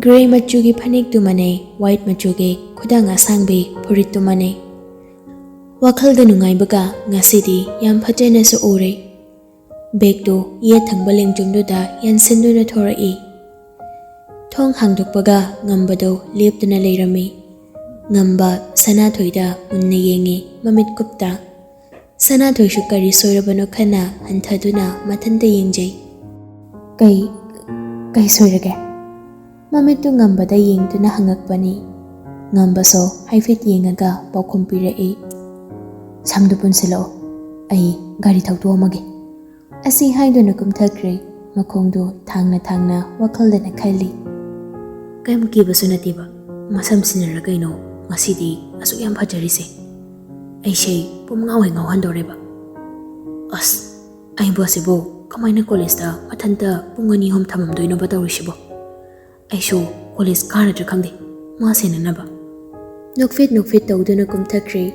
ꯒ꯭ꯔꯦ ꯃꯆꯨꯒꯤ ꯐꯅꯦꯛꯇꯨꯃꯅꯦ, ꯋꯥꯏꯠ ꯃꯆꯨꯒꯤ ꯈꯨꯗꯥꯡ ꯑꯁꯥꯡꯕꯤ ꯐꯨꯔꯤꯠꯇꯨꯃꯅꯦ꯫ ꯋꯥꯈꯜꯗ ꯅꯨꯡꯉꯥꯏꯕꯒ ꯉꯁꯤꯗꯤ ꯌꯥꯝ ꯐꯖꯅꯁꯨ ꯎꯔꯦ꯫ ꯕꯦꯒꯇꯨ ꯌꯦꯠ ꯊꯪꯕ ꯂꯦꯡꯖꯨꯝꯗꯨꯗ ꯌꯥꯟꯁꯤꯟꯗꯨꯅ ꯊꯣꯔꯛꯏ꯫ ꯊꯣꯡ ꯍꯥꯡꯗꯣꯛꯄꯒ ꯉꯝꯕꯗꯣ ꯂꯦꯞꯇꯨꯅ ꯂꯩꯔꯝꯃꯤ꯫ ꯉꯝꯕ ꯁꯅꯥꯊꯣꯏꯗ ꯃꯨꯟꯅ ꯌꯦꯡꯉꯤ, ꯃꯃꯤꯠ ꯀꯨꯞꯇ꯫ ꯁꯅꯥꯊꯣꯏꯁꯨ ꯀꯔꯤ ꯁꯣꯏꯔꯕꯅꯣ ꯈꯟꯅ ꯍꯟꯊꯗꯨꯅ ꯃꯊꯟꯇ ꯌꯦꯡꯖꯩ꯫ "ꯀꯩ, ꯀꯩ ꯁꯣꯏꯔꯒꯦ?" ꯃꯃꯤꯠꯇꯨ ꯉꯝꯕꯗ ꯌꯦꯡꯗꯨꯅ ꯍꯪꯉꯛꯄꯅꯤ꯫ ꯉꯝꯕꯁꯨ ꯍꯥꯏꯐꯦꯠ ꯌꯦꯡꯉꯒ ꯄꯥꯎꯈꯨꯝ ꯄꯤꯔꯛꯏ, "ꯁꯝꯗꯨ ꯄꯨꯟꯁꯤꯜꯂꯛꯑꯣ, ꯑꯩ ꯒꯥꯔꯤ ꯊꯧꯗꯣꯛꯑꯝꯃꯒꯦ"꯫ ꯑꯁꯤ ꯍꯥꯏꯗꯨꯅ ꯀꯨꯝꯊꯈ꯭ꯔꯦ, ꯃꯈꯣꯡꯗꯨ ꯊꯥꯡꯅ ꯊꯥꯡꯅ ꯋꯥꯈꯜꯗꯅ ꯈꯜꯂꯤ꯫ ꯀꯩꯝ ꯀꯤꯕꯁꯨ ꯅꯠꯇꯦꯕ, ꯃꯁꯝ ꯁꯤꯟꯅꯔ ꯀꯩꯅꯣ ꯉꯁꯤꯗꯤ ꯑꯁꯨꯛ ꯌꯥꯝ ꯐꯖꯔꯤꯁꯦ? ꯑꯩꯁꯦ ꯄꯨꯝꯉꯥꯎ ꯍꯦꯛ ꯉꯥꯎꯍꯟꯗꯧꯔꯦꯕ꯫ ꯑꯁ, ꯑꯩꯕꯨ ꯑꯁꯤꯕꯨ ꯀꯃꯥꯏꯅ ꯀꯣꯂꯦꯖꯇ ꯃꯊꯟꯇ ꯄꯨꯡ ꯑꯅꯤ ꯑꯍꯨꯝ ꯊꯝꯃꯝꯗꯣꯏꯅꯣꯕ ꯇꯧꯔꯤꯁꯤꯕꯣ? ꯑꯩꯁꯨ ꯀꯣꯂꯦꯖ ꯀꯥꯔꯗ꯭ꯔꯥ ꯈꯪꯗꯦ, ꯃꯥ ꯁꯦꯟꯅꯅꯕ꯫ ꯅꯣꯛꯐꯦꯠ ꯅꯣꯛꯐꯦꯠ ꯇꯧꯗꯨꯅ ꯀꯨꯝꯊꯈ꯭ꯔꯦ꯫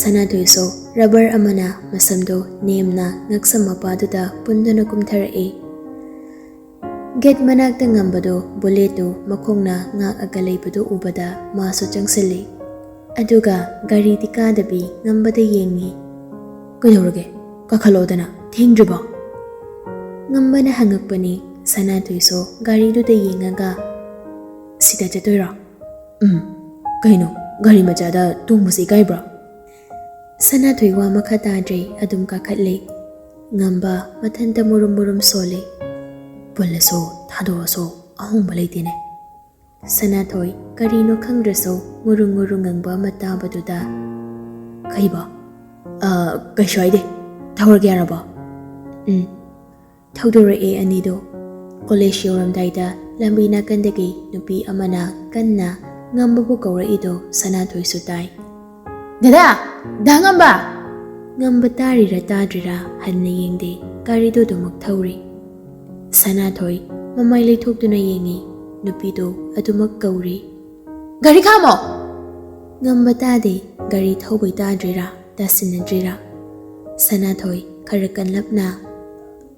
ꯁꯅꯥꯊꯣꯏꯁꯨ ꯔꯕꯔ ꯑꯃꯅ ꯃꯁꯝꯗꯣ ꯅꯦꯝꯅ ꯉꯛꯁꯝ ꯃꯄꯥꯗꯨꯗ ꯄꯨꯟꯗꯨꯅ ꯀꯨꯝꯊꯔꯛꯏ꯫ ꯒꯦꯠ ꯃꯅꯥꯛꯇ ꯉꯝꯕꯗꯣ ꯕꯨꯂꯦꯠꯇꯨ ꯃꯈꯣꯡꯅ ꯉꯥꯛꯑꯒ ꯂꯩꯕꯗꯨ ꯎꯕꯗ ꯃꯥꯁꯨ ꯆꯪꯁꯤꯜꯂꯤ꯫ ꯑꯗꯨꯒ ꯒꯥꯔꯤꯗꯤ ꯀꯥꯗꯕꯤ ꯉꯝꯕꯗ ꯌꯦꯡꯉꯤ꯫ "ꯀꯩꯗꯧꯔꯒꯦ? ꯀꯥꯈꯠꯂꯛꯑꯣꯗꯅ, ꯊꯦꯡꯗ꯭ꯔꯤꯕꯣ?" ꯉꯝꯕꯅ ꯍꯪꯉꯛꯄꯅꯤ꯫ ꯁꯅꯥꯊꯣꯏꯁꯨ ꯒꯥꯔꯤꯗꯨꯗ ꯌꯦꯡꯉꯒ, "ꯁꯤꯗ ꯆꯠꯇꯣꯏꯔꯣ?" "ꯎꯝ, ꯀꯩꯅꯣ, ꯒꯥꯔꯤ ꯃꯆꯥꯗ ꯇꯣꯡꯕꯁꯦ ꯏꯀꯥꯏꯕ꯭ꯔꯣ?" ꯁꯅꯥꯊꯣꯏ ꯋꯥ ꯃꯈꯥ ꯇꯥꯗ꯭ꯔꯦ, ꯑꯗꯨꯝ ꯀꯥꯈꯠꯂꯦ꯫ ꯉꯝꯕ ꯃꯊꯟꯇ ꯃꯨꯔꯨꯝ ꯃꯨꯔꯨꯝ ꯁꯣꯜꯂꯦ꯫ "ꯄꯨꯜꯂꯁꯨ, ꯊꯥꯗꯣꯛꯑꯁꯨ ꯑꯍꯣꯡꯕ ꯂꯩꯇꯦꯅꯦ꯫" ꯁꯅꯥꯊꯣꯏ ꯀꯔꯤꯅꯣ ꯈꯪꯗ꯭ꯔꯁꯨ ꯉꯨꯔꯨꯡ ꯉꯨꯔꯨꯡ ꯉꯪꯕ ꯑꯃ ꯇꯥꯕꯗꯨꯗ, "ꯀꯩꯕꯣ?" "ꯑ, ꯀꯩꯁꯨ ꯍꯥꯏꯗꯦ꯫ ꯊꯧꯔꯒꯦ ꯌꯥꯔꯕꯣ?" ꯎꯝ꯫ ꯊꯧꯗꯣꯔꯛꯑꯦ ꯑꯅꯤꯗꯣ꯫ ꯀꯣꯂꯦꯖ ꯌꯧꯔꯝꯗꯥꯏꯗ ꯂꯝꯕꯤ ꯅꯥꯀꯟꯗꯒꯤ ꯅꯨꯄꯤ ꯑꯃꯅ ꯀꯟꯅ ꯉꯝꯕꯕꯨ ꯀꯧꯔꯛꯏꯗꯣ ꯁꯅꯥꯊꯣꯏꯁꯨ ꯇꯥꯏ꯫ "ꯗꯗꯥ! ꯗꯥ ꯉꯝꯕ!" ꯉꯝꯕ ꯇꯥꯔꯤꯔꯥ ꯇꯥꯗ꯭ꯔꯤꯔꯥ ꯍꯟꯅ ꯌꯦꯡꯗꯦ, ꯒꯥꯔꯤꯗꯨ ꯑꯗꯨꯃꯛ ꯊꯧꯔꯤ꯫ ꯁꯅꯥꯊꯣꯏ ꯃꯃꯥꯏ ꯂꯩꯊꯣꯛꯇꯨꯅ ꯌꯦꯡꯉꯤ, ꯅꯨꯄꯤꯗꯨ ꯑꯗꯨꯃꯛ ꯀꯧꯔꯤ꯫ "ꯒꯥꯔꯤ ꯈꯥꯝꯃꯣ!" ꯉꯝꯕ ꯇꯥꯗꯦ, ꯒꯥꯔꯤ ꯊꯧꯕꯩ ꯇꯥꯗ꯭ꯔꯤꯔꯥ ꯇꯥꯁꯤꯟꯅꯗ꯭ꯔꯤꯔꯥ꯫ ꯁꯅꯥꯊꯣꯏ ꯈꯔ ꯀꯟꯂꯞꯅ,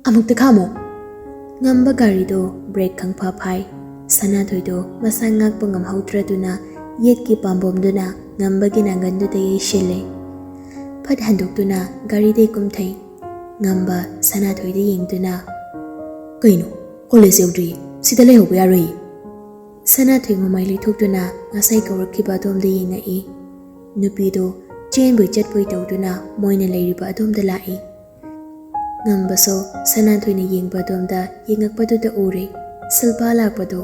"ꯑꯃꯨꯛꯇ ꯈꯥꯝꯃꯣ!" ꯉꯝꯕ ꯒꯥꯔꯤꯗꯣ ꯕ꯭ꯔꯦꯛ ꯈꯪꯐꯥ ꯐꯥꯏ꯫ ꯁꯅꯥꯊꯣꯏꯗꯣ ꯃꯁꯥ ꯉꯥꯛꯄ ꯉꯝꯍꯧꯗ꯭ꯔꯗꯨꯅ ꯌꯦꯠꯀꯤ ꯄꯥꯝꯕꯣꯝꯗꯨꯅ ꯉꯝꯕꯒꯤ ꯅꯥꯡꯒꯟꯗꯨꯗ ꯌꯩꯁꯤꯜꯂꯦ꯫ ꯐꯠ ꯍꯟꯗꯣꯛꯇꯨꯅ ꯒꯥꯔꯤꯗꯩ ꯀꯨꯝꯊꯩ꯫ ꯉꯝꯕ ꯁꯅꯥꯊꯣꯏꯗ ꯌꯦꯡꯗꯨꯅ, "ꯀꯩꯅꯣ, ꯀꯣꯂꯦꯖ ꯌꯧꯗ꯭ꯔꯤ, ꯁꯤꯗ ꯂꯩꯍꯧꯕ ꯌꯥꯔꯣꯏ꯫" ꯁꯅꯥꯊꯣꯏ ꯃꯃꯥꯏ ꯂꯩꯊꯣꯛꯇꯨꯅ ꯉꯁꯥꯏ ꯀꯧꯔꯛꯈꯤꯕ ꯑꯗꯣꯝꯗ ꯌꯦꯡꯉꯛꯏ꯫ ꯅꯨꯄꯤꯗꯣ ꯆꯦꯟꯕꯣꯏ ꯆꯠꯄꯣꯏ ꯇꯧꯗꯨꯅ ꯃꯣꯏꯅ ꯂꯩꯔꯤꯕ ꯑꯗꯣꯝꯗ ꯂꯥꯛꯏ꯫ ꯉꯝꯕꯁꯨ ꯁꯅꯥꯊꯣꯏꯅ ꯌꯦꯡꯕ ꯑꯗꯣꯝꯗ ꯌꯦꯡꯉꯛꯄꯗꯨꯗ ꯎꯔꯦ ꯁꯤꯜꯄꯥ ꯂꯥꯛꯄꯗꯣ꯫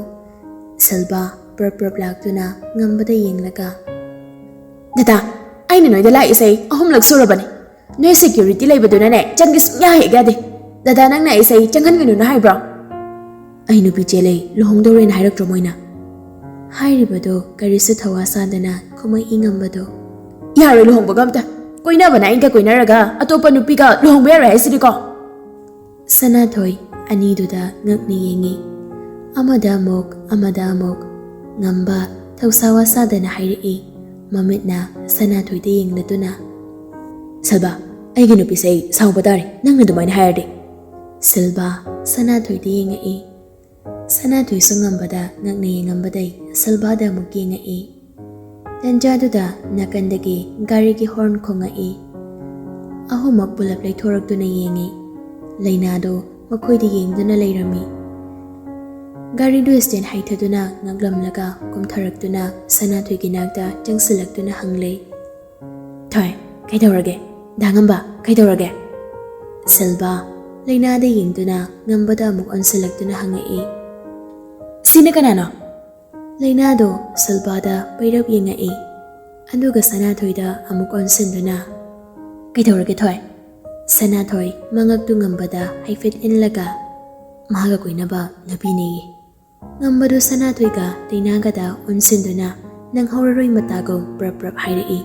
ꯁꯤꯜꯄꯥ ꯄ꯭ꯔꯞ ꯄ꯭ꯔꯞ ꯂꯥꯛꯇꯨꯅ ꯉꯝꯕꯗ ꯌꯦꯡꯂꯒ, "ꯗꯗꯥ, ꯑꯩꯅ ꯅꯣꯏꯗ ꯂꯥꯛꯏꯁꯦ ꯑꯍꯨꯝꯂꯛ ꯁꯨꯔꯕꯅꯤ꯫ ꯅꯣꯏ ꯁꯦꯀ꯭ꯌꯨꯔꯤꯇꯤ ꯂꯩꯕꯗꯨꯅꯅꯦ ꯆꯪꯒꯦ ꯁꯨꯡꯌꯥ ꯍꯦꯛ ꯌꯥꯗꯦ꯫ ꯗꯗꯥ, ꯅꯪꯅ ꯑꯩꯁꯦ ꯆꯪꯍꯟꯒꯅꯨꯅ ꯍꯥꯏꯕ꯭ꯔꯣ?" "ꯑꯩ ꯅꯨꯄꯤ ꯆꯦꯜꯂꯦ, ꯂꯨꯍꯣꯡꯗꯧꯔꯦꯅ ꯍꯥꯏꯔꯛꯇ꯭ꯔꯣ ꯃꯣꯏꯅ?" ꯍꯥꯏꯔꯤꯕꯗꯣ ꯀꯔꯤꯁꯨ ꯊꯧꯋꯥ ꯁꯥꯗꯅ ꯈꯨꯝꯃꯛꯏ ꯉꯝꯕꯗꯣ꯫ "ꯌꯥꯔꯣꯏ ꯂꯨꯍꯣꯡꯕꯒ ꯑꯝꯇ꯫ ꯀꯣꯏꯅꯕꯅ ꯑꯩꯒ ꯀꯣꯏꯅꯔꯒ ꯑꯇꯣꯞꯄ ꯅꯨꯄꯤꯒ ꯂꯨꯍꯣꯡꯕ ꯌꯥꯔꯣꯏ ꯍꯥꯏꯁꯤꯗꯤꯀꯣ?" ꯁꯅꯥꯊꯣꯏ ꯑꯅꯤꯗꯨꯗ ꯉꯛꯅ ꯌꯦꯡꯉꯤ꯫ ꯑꯃꯗ ꯑꯃꯨꯛ, ꯑꯃꯗ ꯑꯃꯨꯛ꯫ ꯉꯝꯕ ꯊꯧꯁꯥ ꯋꯥꯁꯥꯗꯅ ꯍꯥꯏꯔꯛꯏ, ꯃꯃꯤꯠꯅ ꯁꯅꯥꯊꯣꯏꯗ ꯌꯦꯡꯂꯗꯨꯅ, "ꯁꯤꯜꯚꯥ, ꯑꯩꯒꯤ ꯅꯨꯄꯤꯁꯦ ꯑꯩ ꯁꯥꯎꯕ ꯇꯥꯔꯦ, ꯅꯪꯅ ꯑꯗꯨꯃꯥꯏꯅ ꯍꯥꯏꯔꯗꯤ꯫" ꯁꯤꯜꯚꯥ ꯁꯅꯥꯊꯣꯏꯗ ꯌꯦꯡꯉꯛꯏ꯫ ꯁꯅꯥꯊꯣꯏꯁꯨ ꯉꯝꯕꯗ ꯉꯛꯅ ꯌꯦꯡꯉꯝꯕꯗꯩ ꯁꯤꯜꯚꯥꯗ ꯑꯃꯨꯛ ꯌꯦꯡꯉꯛꯏ꯫ ꯇꯟꯖꯥꯗꯨꯗ ꯅꯥꯀꯟꯗꯒꯤ ꯒꯥꯔꯤꯒꯤ ꯍꯣꯔꯟ ꯈꯣꯡꯉꯛꯏ꯫ ꯑꯍꯨꯝꯃꯛ ꯄꯨꯂꯞ ꯂꯩꯊꯣꯔꯛꯇꯨꯅ ꯌꯦꯡꯉꯤ꯫ ꯂꯩꯅꯥꯗꯣ ꯃꯈꯣꯏꯗ ꯌꯦꯡꯗꯨꯅ ꯂꯩꯔꯝꯃꯤ꯫ ꯒꯥꯔꯤꯗꯨ ꯁ꯭ꯇꯦꯟ ꯍꯥꯏꯊꯗꯨꯅ ꯉꯛꯂꯝꯂꯒ ꯀꯨꯝꯊꯔꯛꯇꯨꯅ ꯁꯅꯥꯊꯣꯏꯒꯤ ꯅꯥꯛꯇ ꯆꯪꯁꯤꯜꯂꯛꯇꯨꯅ ꯍꯪꯂꯦ꯫ "ꯊꯣꯏ, ꯀꯩꯗꯧꯔꯒꯦ? ꯗꯥ ꯉꯝꯕ, ꯀꯩꯗꯧꯔꯒꯦ?" ꯁꯤꯜꯚꯥ ꯂꯩꯅꯥꯗ ꯌꯦꯡꯗꯨꯅ ꯉꯝꯕꯗ ꯑꯃꯨꯛ ꯑꯣꯟꯁꯤꯜꯂꯛꯇꯨꯅ ꯍꯪꯉꯛꯏ꯫ "ꯁꯤꯅ ꯀꯅꯥꯅꯣ?" ꯂꯩꯅꯥꯗꯣ ꯁꯤꯜꯚꯥꯗ ꯄꯩꯔꯞ ꯌꯦꯡꯉꯛꯏ꯫ ꯑꯗꯨꯒ ꯁꯅꯥꯊꯣꯏꯗ ꯑꯃꯨꯛ ꯑꯣꯟꯁꯤꯟꯗꯨꯅ, "ꯀꯩꯗꯧꯔꯒꯦ ꯊꯣꯏ?" ꯁꯅꯥꯊꯣꯏ ꯃꯉꯛꯇꯨ ꯉꯝꯕꯗ ꯍꯥꯏꯐꯦꯠ ꯏꯜꯂꯒ, "ꯃꯥꯒ ꯀꯣꯏꯅꯕ ꯅꯨꯄꯤꯅꯦꯌꯦ꯫" ꯉꯝꯕꯗꯨ ꯁꯅꯥꯊꯣꯏꯒ ꯂꯩꯅꯥꯒꯗ ꯑꯣꯟꯁꯤꯟꯗꯨꯅ ꯅꯪꯍꯧꯔꯔꯣꯏ ꯃꯇꯥꯒꯨꯝ ꯄ꯭ꯔꯞ ꯄ꯭ꯔꯞ ꯍꯥꯏꯔꯛꯏ꯫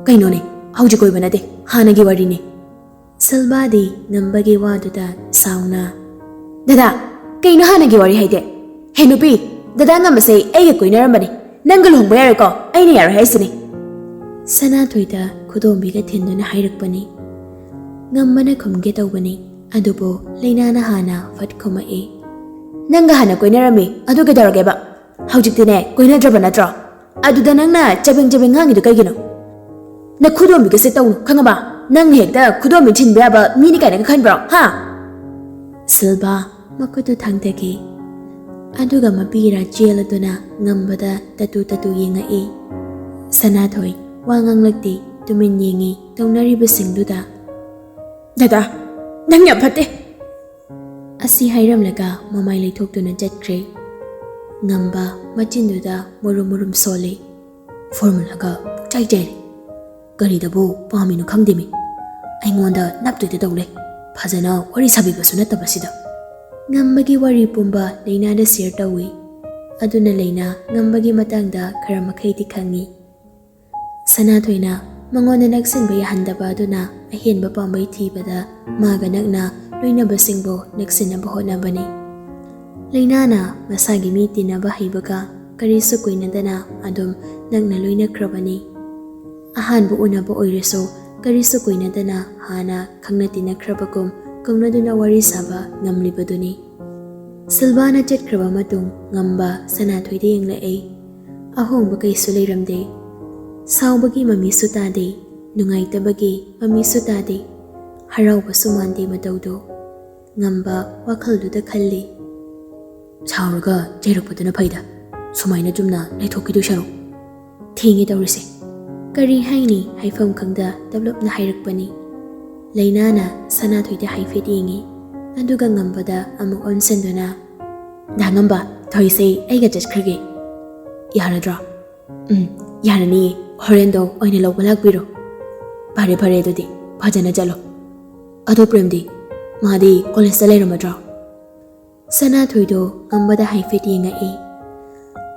"ꯀꯩꯅꯣꯅꯦ, ꯍꯧꯖꯤꯛ ꯀꯣꯏꯕ ꯅꯠꯇꯦ, ꯍꯥꯟꯅꯒꯤ ꯋꯥꯔꯤꯅꯦ꯫" ꯁꯤꯜꯚꯥꯗꯤ ꯉꯝꯕꯒꯤ ꯋꯥꯗꯨꯗ ꯁꯥꯎꯅ, "ꯗꯗꯥ, ꯀꯩꯅꯣ ꯍꯥꯟꯅꯒꯤ ꯋꯥꯔꯤ ꯍꯥꯏꯗꯤ? ꯍꯦ ꯅꯨꯄꯤ, ꯗꯗꯥ ꯉꯝꯕꯁꯦ ꯑꯩꯒ ꯀꯣꯏꯅꯔꯝꯕꯅꯤ, ꯅꯪꯒ ꯂꯨꯍꯣꯡꯕ ꯌꯥꯔꯣꯏꯀꯣ, ꯑꯩꯅ ꯌꯥꯔꯣꯏ ꯍꯥꯏꯁꯤꯅꯤ꯫" ꯁꯅꯥꯊꯣꯏꯗ ꯈꯨꯗꯣꯝꯕꯤꯒ ꯊꯤꯟꯗꯨꯅ ꯍꯥꯏꯔꯛꯄꯅꯤ꯫ ꯉꯝꯕꯅ ꯈꯨꯝꯒꯦ ꯇꯧꯕꯅꯤ, ꯑꯗꯨꯕꯨ ꯂꯩꯅꯥꯅ ꯍꯥꯟꯅ ꯐꯠ ꯈꯨꯝꯃꯛꯏ꯫ "ꯅꯪꯒ ꯍꯥꯟꯅ ꯀꯣꯏꯅꯔꯝꯃꯤ, ꯑꯗꯨ ꯀꯩꯗꯧꯔꯒꯦꯕ? ꯍꯧꯖꯤꯛꯇꯤꯅꯦ, ꯀꯣꯏꯅꯗ꯭ꯔꯕ ꯅꯠꯇ꯭ꯔꯣ? ꯑꯗꯨꯗ ꯅꯪꯅ ꯆꯕꯦꯡ ꯆꯕꯦꯡ ꯉꯥꯡꯉꯤꯗꯣ ꯀꯩꯒꯤꯅꯣ? ꯅꯈꯨꯗꯣꯝꯕꯤꯒꯁꯦ ꯇꯧꯅꯨ, ꯈꯪꯉꯕ? ꯅꯪꯅ ꯍꯦꯛꯇ ꯈꯨꯗꯣꯝꯕꯤ ꯊꯤꯟꯕ ꯌꯥꯕ ꯃꯤꯅꯤ ꯀꯥꯏꯅꯒ ꯈꯟꯕ꯭ꯔꯣ, ꯍꯥ?" ꯁꯤꯜꯚꯥ ꯃꯈꯨꯠꯇꯨ ꯊꯥꯡꯊꯈꯤ꯫ ꯑꯗꯨꯒ ꯃꯄꯤ ꯏꯔꯥ ꯆꯦꯜꯂꯗꯨꯅ ꯉꯝꯕꯗ ꯇꯇꯨ ꯇꯇꯨ ꯌꯦꯡꯉꯛꯏ꯫ ꯁꯅꯥꯊꯣꯏ ꯋꯥ ꯉꯥꯡꯂꯛꯇꯦ, ꯇꯨꯃꯤꯟ ꯌꯦꯡꯉꯤ ꯇꯧꯅꯔꯤꯕꯁꯤꯡꯗꯨꯗ꯫ "ꯗꯗꯥ, ꯅꯪ ꯌꯥꯝ ꯐꯠꯇꯦ!" ꯑꯁꯤ ꯍꯥꯏꯔꯝꯂꯒ ꯃꯃꯥꯏ ꯂꯩꯊꯣꯛꯇꯨꯅ ꯆꯠꯈ꯭ꯔꯦ꯫ ꯉꯝꯕ ꯃꯆꯤꯟꯗꯨꯗ ꯃꯨꯔꯨꯝ ꯃꯨꯔꯨꯝ ꯁꯣꯜꯂꯤ꯫ ꯐꯣꯔꯃꯨꯂꯥꯒ ꯄꯨꯡꯆꯥꯏ ꯆꯥꯏꯔꯦ꯫ ꯀꯔꯤꯗꯕꯨ ꯄꯥꯝꯃꯤꯅꯣ ꯈꯪꯗꯦꯃꯤ꯫ ꯑꯩꯉꯣꯟꯗ ꯅꯞꯇꯣꯏꯗ ꯇꯧ ꯂꯩ꯫ ꯐꯖꯅ ꯋꯥꯔꯤ ꯁꯥꯕꯤꯕꯁꯨ ꯅꯠꯇꯕꯁꯤꯗ꯫ ꯉꯝꯕꯒꯤ ꯋꯥꯔꯤ ꯄꯨꯝꯕ ꯂꯩꯅꯥꯗ ꯁꯤꯌꯔ ꯇꯧꯏ꯫ ꯑꯗꯨꯅ ꯂꯩꯅꯥ ꯉꯝꯕꯒꯤ ꯃꯇꯥꯡꯗ ꯈꯔ ꯃꯈꯩꯗꯤ ꯈꯪꯏ꯫ ꯁꯅꯥꯊꯣꯏꯅ ꯃꯉꯣꯟꯗ ꯅꯛꯁꯤꯟꯕ ꯌꯥꯍꯟꯗꯕ ꯑꯗꯨꯅ ꯑꯍꯦꯟꯕ ꯄꯥꯝꯕꯩ ꯊꯤꯕꯗ ꯃꯥꯒ ꯅꯛꯅ ꯂꯣꯏꯅꯕꯁꯤꯡꯕꯨ ꯅꯛꯁꯤꯟꯅꯕ ꯍꯣꯠꯅꯕꯅꯤ꯫ ꯂꯩꯅꯥꯅ ꯃꯁꯥꯒꯤ ꯃꯤ ꯇꯤꯟꯅꯕ ꯍꯩꯕꯒ ꯀꯔꯤꯁꯨ ꯀꯨꯏꯅꯗꯅ ꯑꯗꯨꯝ ꯅꯛꯅ ꯂꯣꯏꯅꯈ꯭ꯔꯕꯅꯤ꯫ ꯑꯍꯥꯟꯕ ꯎꯅꯕ ꯑꯣꯏꯔꯁꯨ ꯀꯔꯤꯁꯨ ꯀꯨꯏꯅꯗꯅ ꯍꯥꯟꯅ ꯈꯪꯅ ꯇꯤꯟꯅꯈ꯭ꯔꯕꯒꯨꯝ ꯀꯧꯅꯗꯨꯅ ꯋꯥꯔꯤ ꯁꯥꯕ ꯉꯝꯂꯤꯕꯗꯨꯅꯤ꯫ ꯁꯤꯜꯚꯥꯅ ꯆꯠꯈ꯭ꯔꯕ ꯃꯇꯨꯡ ꯉꯝꯕ ꯁꯅꯥꯊꯣꯏꯗ ꯌꯦꯡꯂꯛꯏ꯫ ꯑꯍꯣꯡꯕ ꯀꯩꯁꯨ ꯂꯩꯔꯝꯗꯦ꯫ ꯁꯥꯎꯕꯒꯤ ꯃꯃꯤꯁꯨ ꯇꯥꯗꯦ, ꯅꯨꯡꯉꯥꯏꯇꯕꯒꯤ ꯃꯃꯤꯁꯨ ꯇꯥꯗꯦ, ꯍꯔꯥꯎꯕꯁꯨ ꯃꯥꯟꯗꯦ ꯃꯇꯧꯗꯣ꯫ ꯉꯝꯕ ꯋꯥꯈꯜꯗꯨꯗ ꯈꯜꯂꯤ꯫ ꯁꯥꯎꯔꯒ ꯆꯩꯔꯛꯄꯗꯨꯅ ꯐꯩꯗ, ꯁꯨꯃꯥꯏꯅ ꯆꯨꯝꯅ ꯂꯩꯊꯣꯛꯈꯤꯗꯣꯏ ꯁꯔꯨꯛ꯫ ꯊꯦꯡꯉꯦ ꯇꯧꯔꯤꯁꯦ꯫ ꯀꯔꯤ ꯍꯥꯏꯅꯤ ꯍꯥꯏꯐꯝ ꯈꯪꯗ ꯇꯞꯂꯞꯅ ꯍꯥꯏꯔꯛꯄꯅꯤ꯫ ꯂꯩꯅꯥꯅ ꯁꯅꯥꯊꯣꯏꯗ ꯍꯥꯏꯐꯦꯠ ꯌꯦꯡꯉꯤ, ꯑꯗꯨꯒ ꯉꯝꯕꯗ ꯑꯃꯨꯛ ꯑꯣꯟꯁꯤꯟꯗꯨꯅ, "ꯗꯥ ꯉꯝꯕ, ꯊꯣꯏꯁꯦ ꯑꯩꯒ ꯆꯠꯈ꯭ꯔꯒꯦ꯫ ꯌꯥꯔꯗ꯭ꯔꯣ?" "ꯎꯝ, ꯌꯥꯔꯅꯤꯌꯦ, ꯍꯣꯔꯦꯟꯗꯣ ꯑꯣꯏꯅ ꯂꯧꯕ ꯂꯥꯛꯄꯤꯔꯣ꯫" "ꯐꯔꯦ ꯐꯔꯦ, ꯑꯗꯨꯗꯤ ꯐꯖꯅ ꯆꯠꯂꯣ꯫ ꯑꯗꯣ ꯄ꯭ꯔꯦꯝꯗꯤ, ꯃꯥꯗꯤ ꯀꯣꯂꯦꯖꯇ ꯂꯩꯔꯝꯃꯗ꯭ꯔꯣ?" ꯁꯅꯥꯊꯣꯏꯗꯣ ꯉꯝꯕꯗ ꯍꯥꯏꯐꯦꯠ ꯌꯦꯡꯉꯛꯏ꯫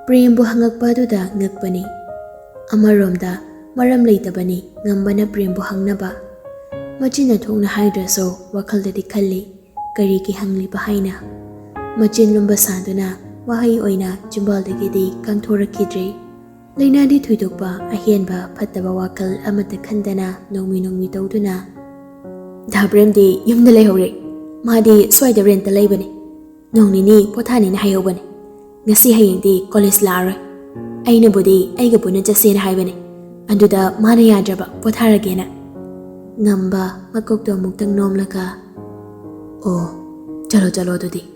ꯄ꯭ꯔꯦꯝꯕꯨ ꯍꯪꯉꯛꯄ ꯑꯗꯨꯗ ꯉꯛꯄꯅꯤ꯫ ꯑꯃꯔꯣꯝꯗ ꯃꯔꯝ ꯂꯩꯇꯕꯅꯤ ꯉꯝꯕꯅ ꯄ꯭ꯔꯦꯝꯕꯨ ꯍꯪꯅꯕ꯫ ꯃꯆꯤꯟꯅ ꯊꯣꯛꯅ ꯍꯥꯏꯗ꯭ꯔꯁꯨ ꯋꯥꯈꯜꯗꯗꯤ ꯈꯜꯂꯤ, ꯀꯔꯤꯒꯤ ꯍꯪꯂꯤꯕ ꯍꯥꯏꯅ꯫ ꯃꯆꯤꯟ ꯂꯨꯝꯕ ꯁꯥꯗꯨꯅ ꯋꯥꯍꯩ ꯑꯣꯏꯅ ꯆꯤꯝꯕꯥꯜꯗꯒꯤꯗꯤ ꯀꯪꯊꯣꯔꯛꯈꯤꯗ꯭ꯔꯦ꯫ ꯂꯩꯅꯥꯗꯤ ꯊꯣꯏꯗꯣꯛꯄ ꯑꯍꯦꯟꯕ ꯐꯠꯇꯕ ꯋꯥꯈꯜ ꯑꯃꯠꯇ ꯈꯟꯗꯅ ꯅꯣꯡꯃꯤ ꯅꯣꯡꯃꯤ ꯇꯧꯗꯨꯅ, "ꯗꯥ ꯄ꯭ꯔꯦꯝꯗꯤ ꯌꯨꯝꯗ ꯂꯩꯍꯧꯔꯦ꯫ ꯃꯥꯗꯤ ꯁ꯭ꯋꯥꯏꯗ ꯔꯦꯟꯠꯇ ꯂꯩꯕꯅꯦ꯫ ꯅꯣꯡ ꯅꯤꯅꯤ ꯄꯣꯊꯥꯅꯤꯅ ꯍꯥꯏꯍꯧꯕꯅꯦ꯫ ꯉꯁꯤ ꯍꯌꯦꯡꯗꯤ ꯀꯣꯂꯦꯖ ꯂꯥꯛꯑꯔꯣꯏ꯫ ꯑꯩꯅꯕꯨꯗꯤ ꯑꯩꯒ ꯄꯨꯟꯅ ꯆꯠꯁꯦꯅ ꯍꯥꯏꯕꯅꯦ꯫ ꯑꯗꯨꯗ ꯃꯥꯅ ꯌꯥꯗ꯭ꯔꯕ ꯄꯣꯊꯥꯔꯒꯦꯅ꯫" ꯉꯝꯕ ꯃꯀꯣꯛꯇꯣ ꯑꯃꯨꯛꯇꯪ ꯅꯣꯝꯂꯒ, "ꯑꯣ, ꯆꯠꯂꯣ ꯆꯠꯂꯣ ꯑꯗꯨꯗꯤ꯫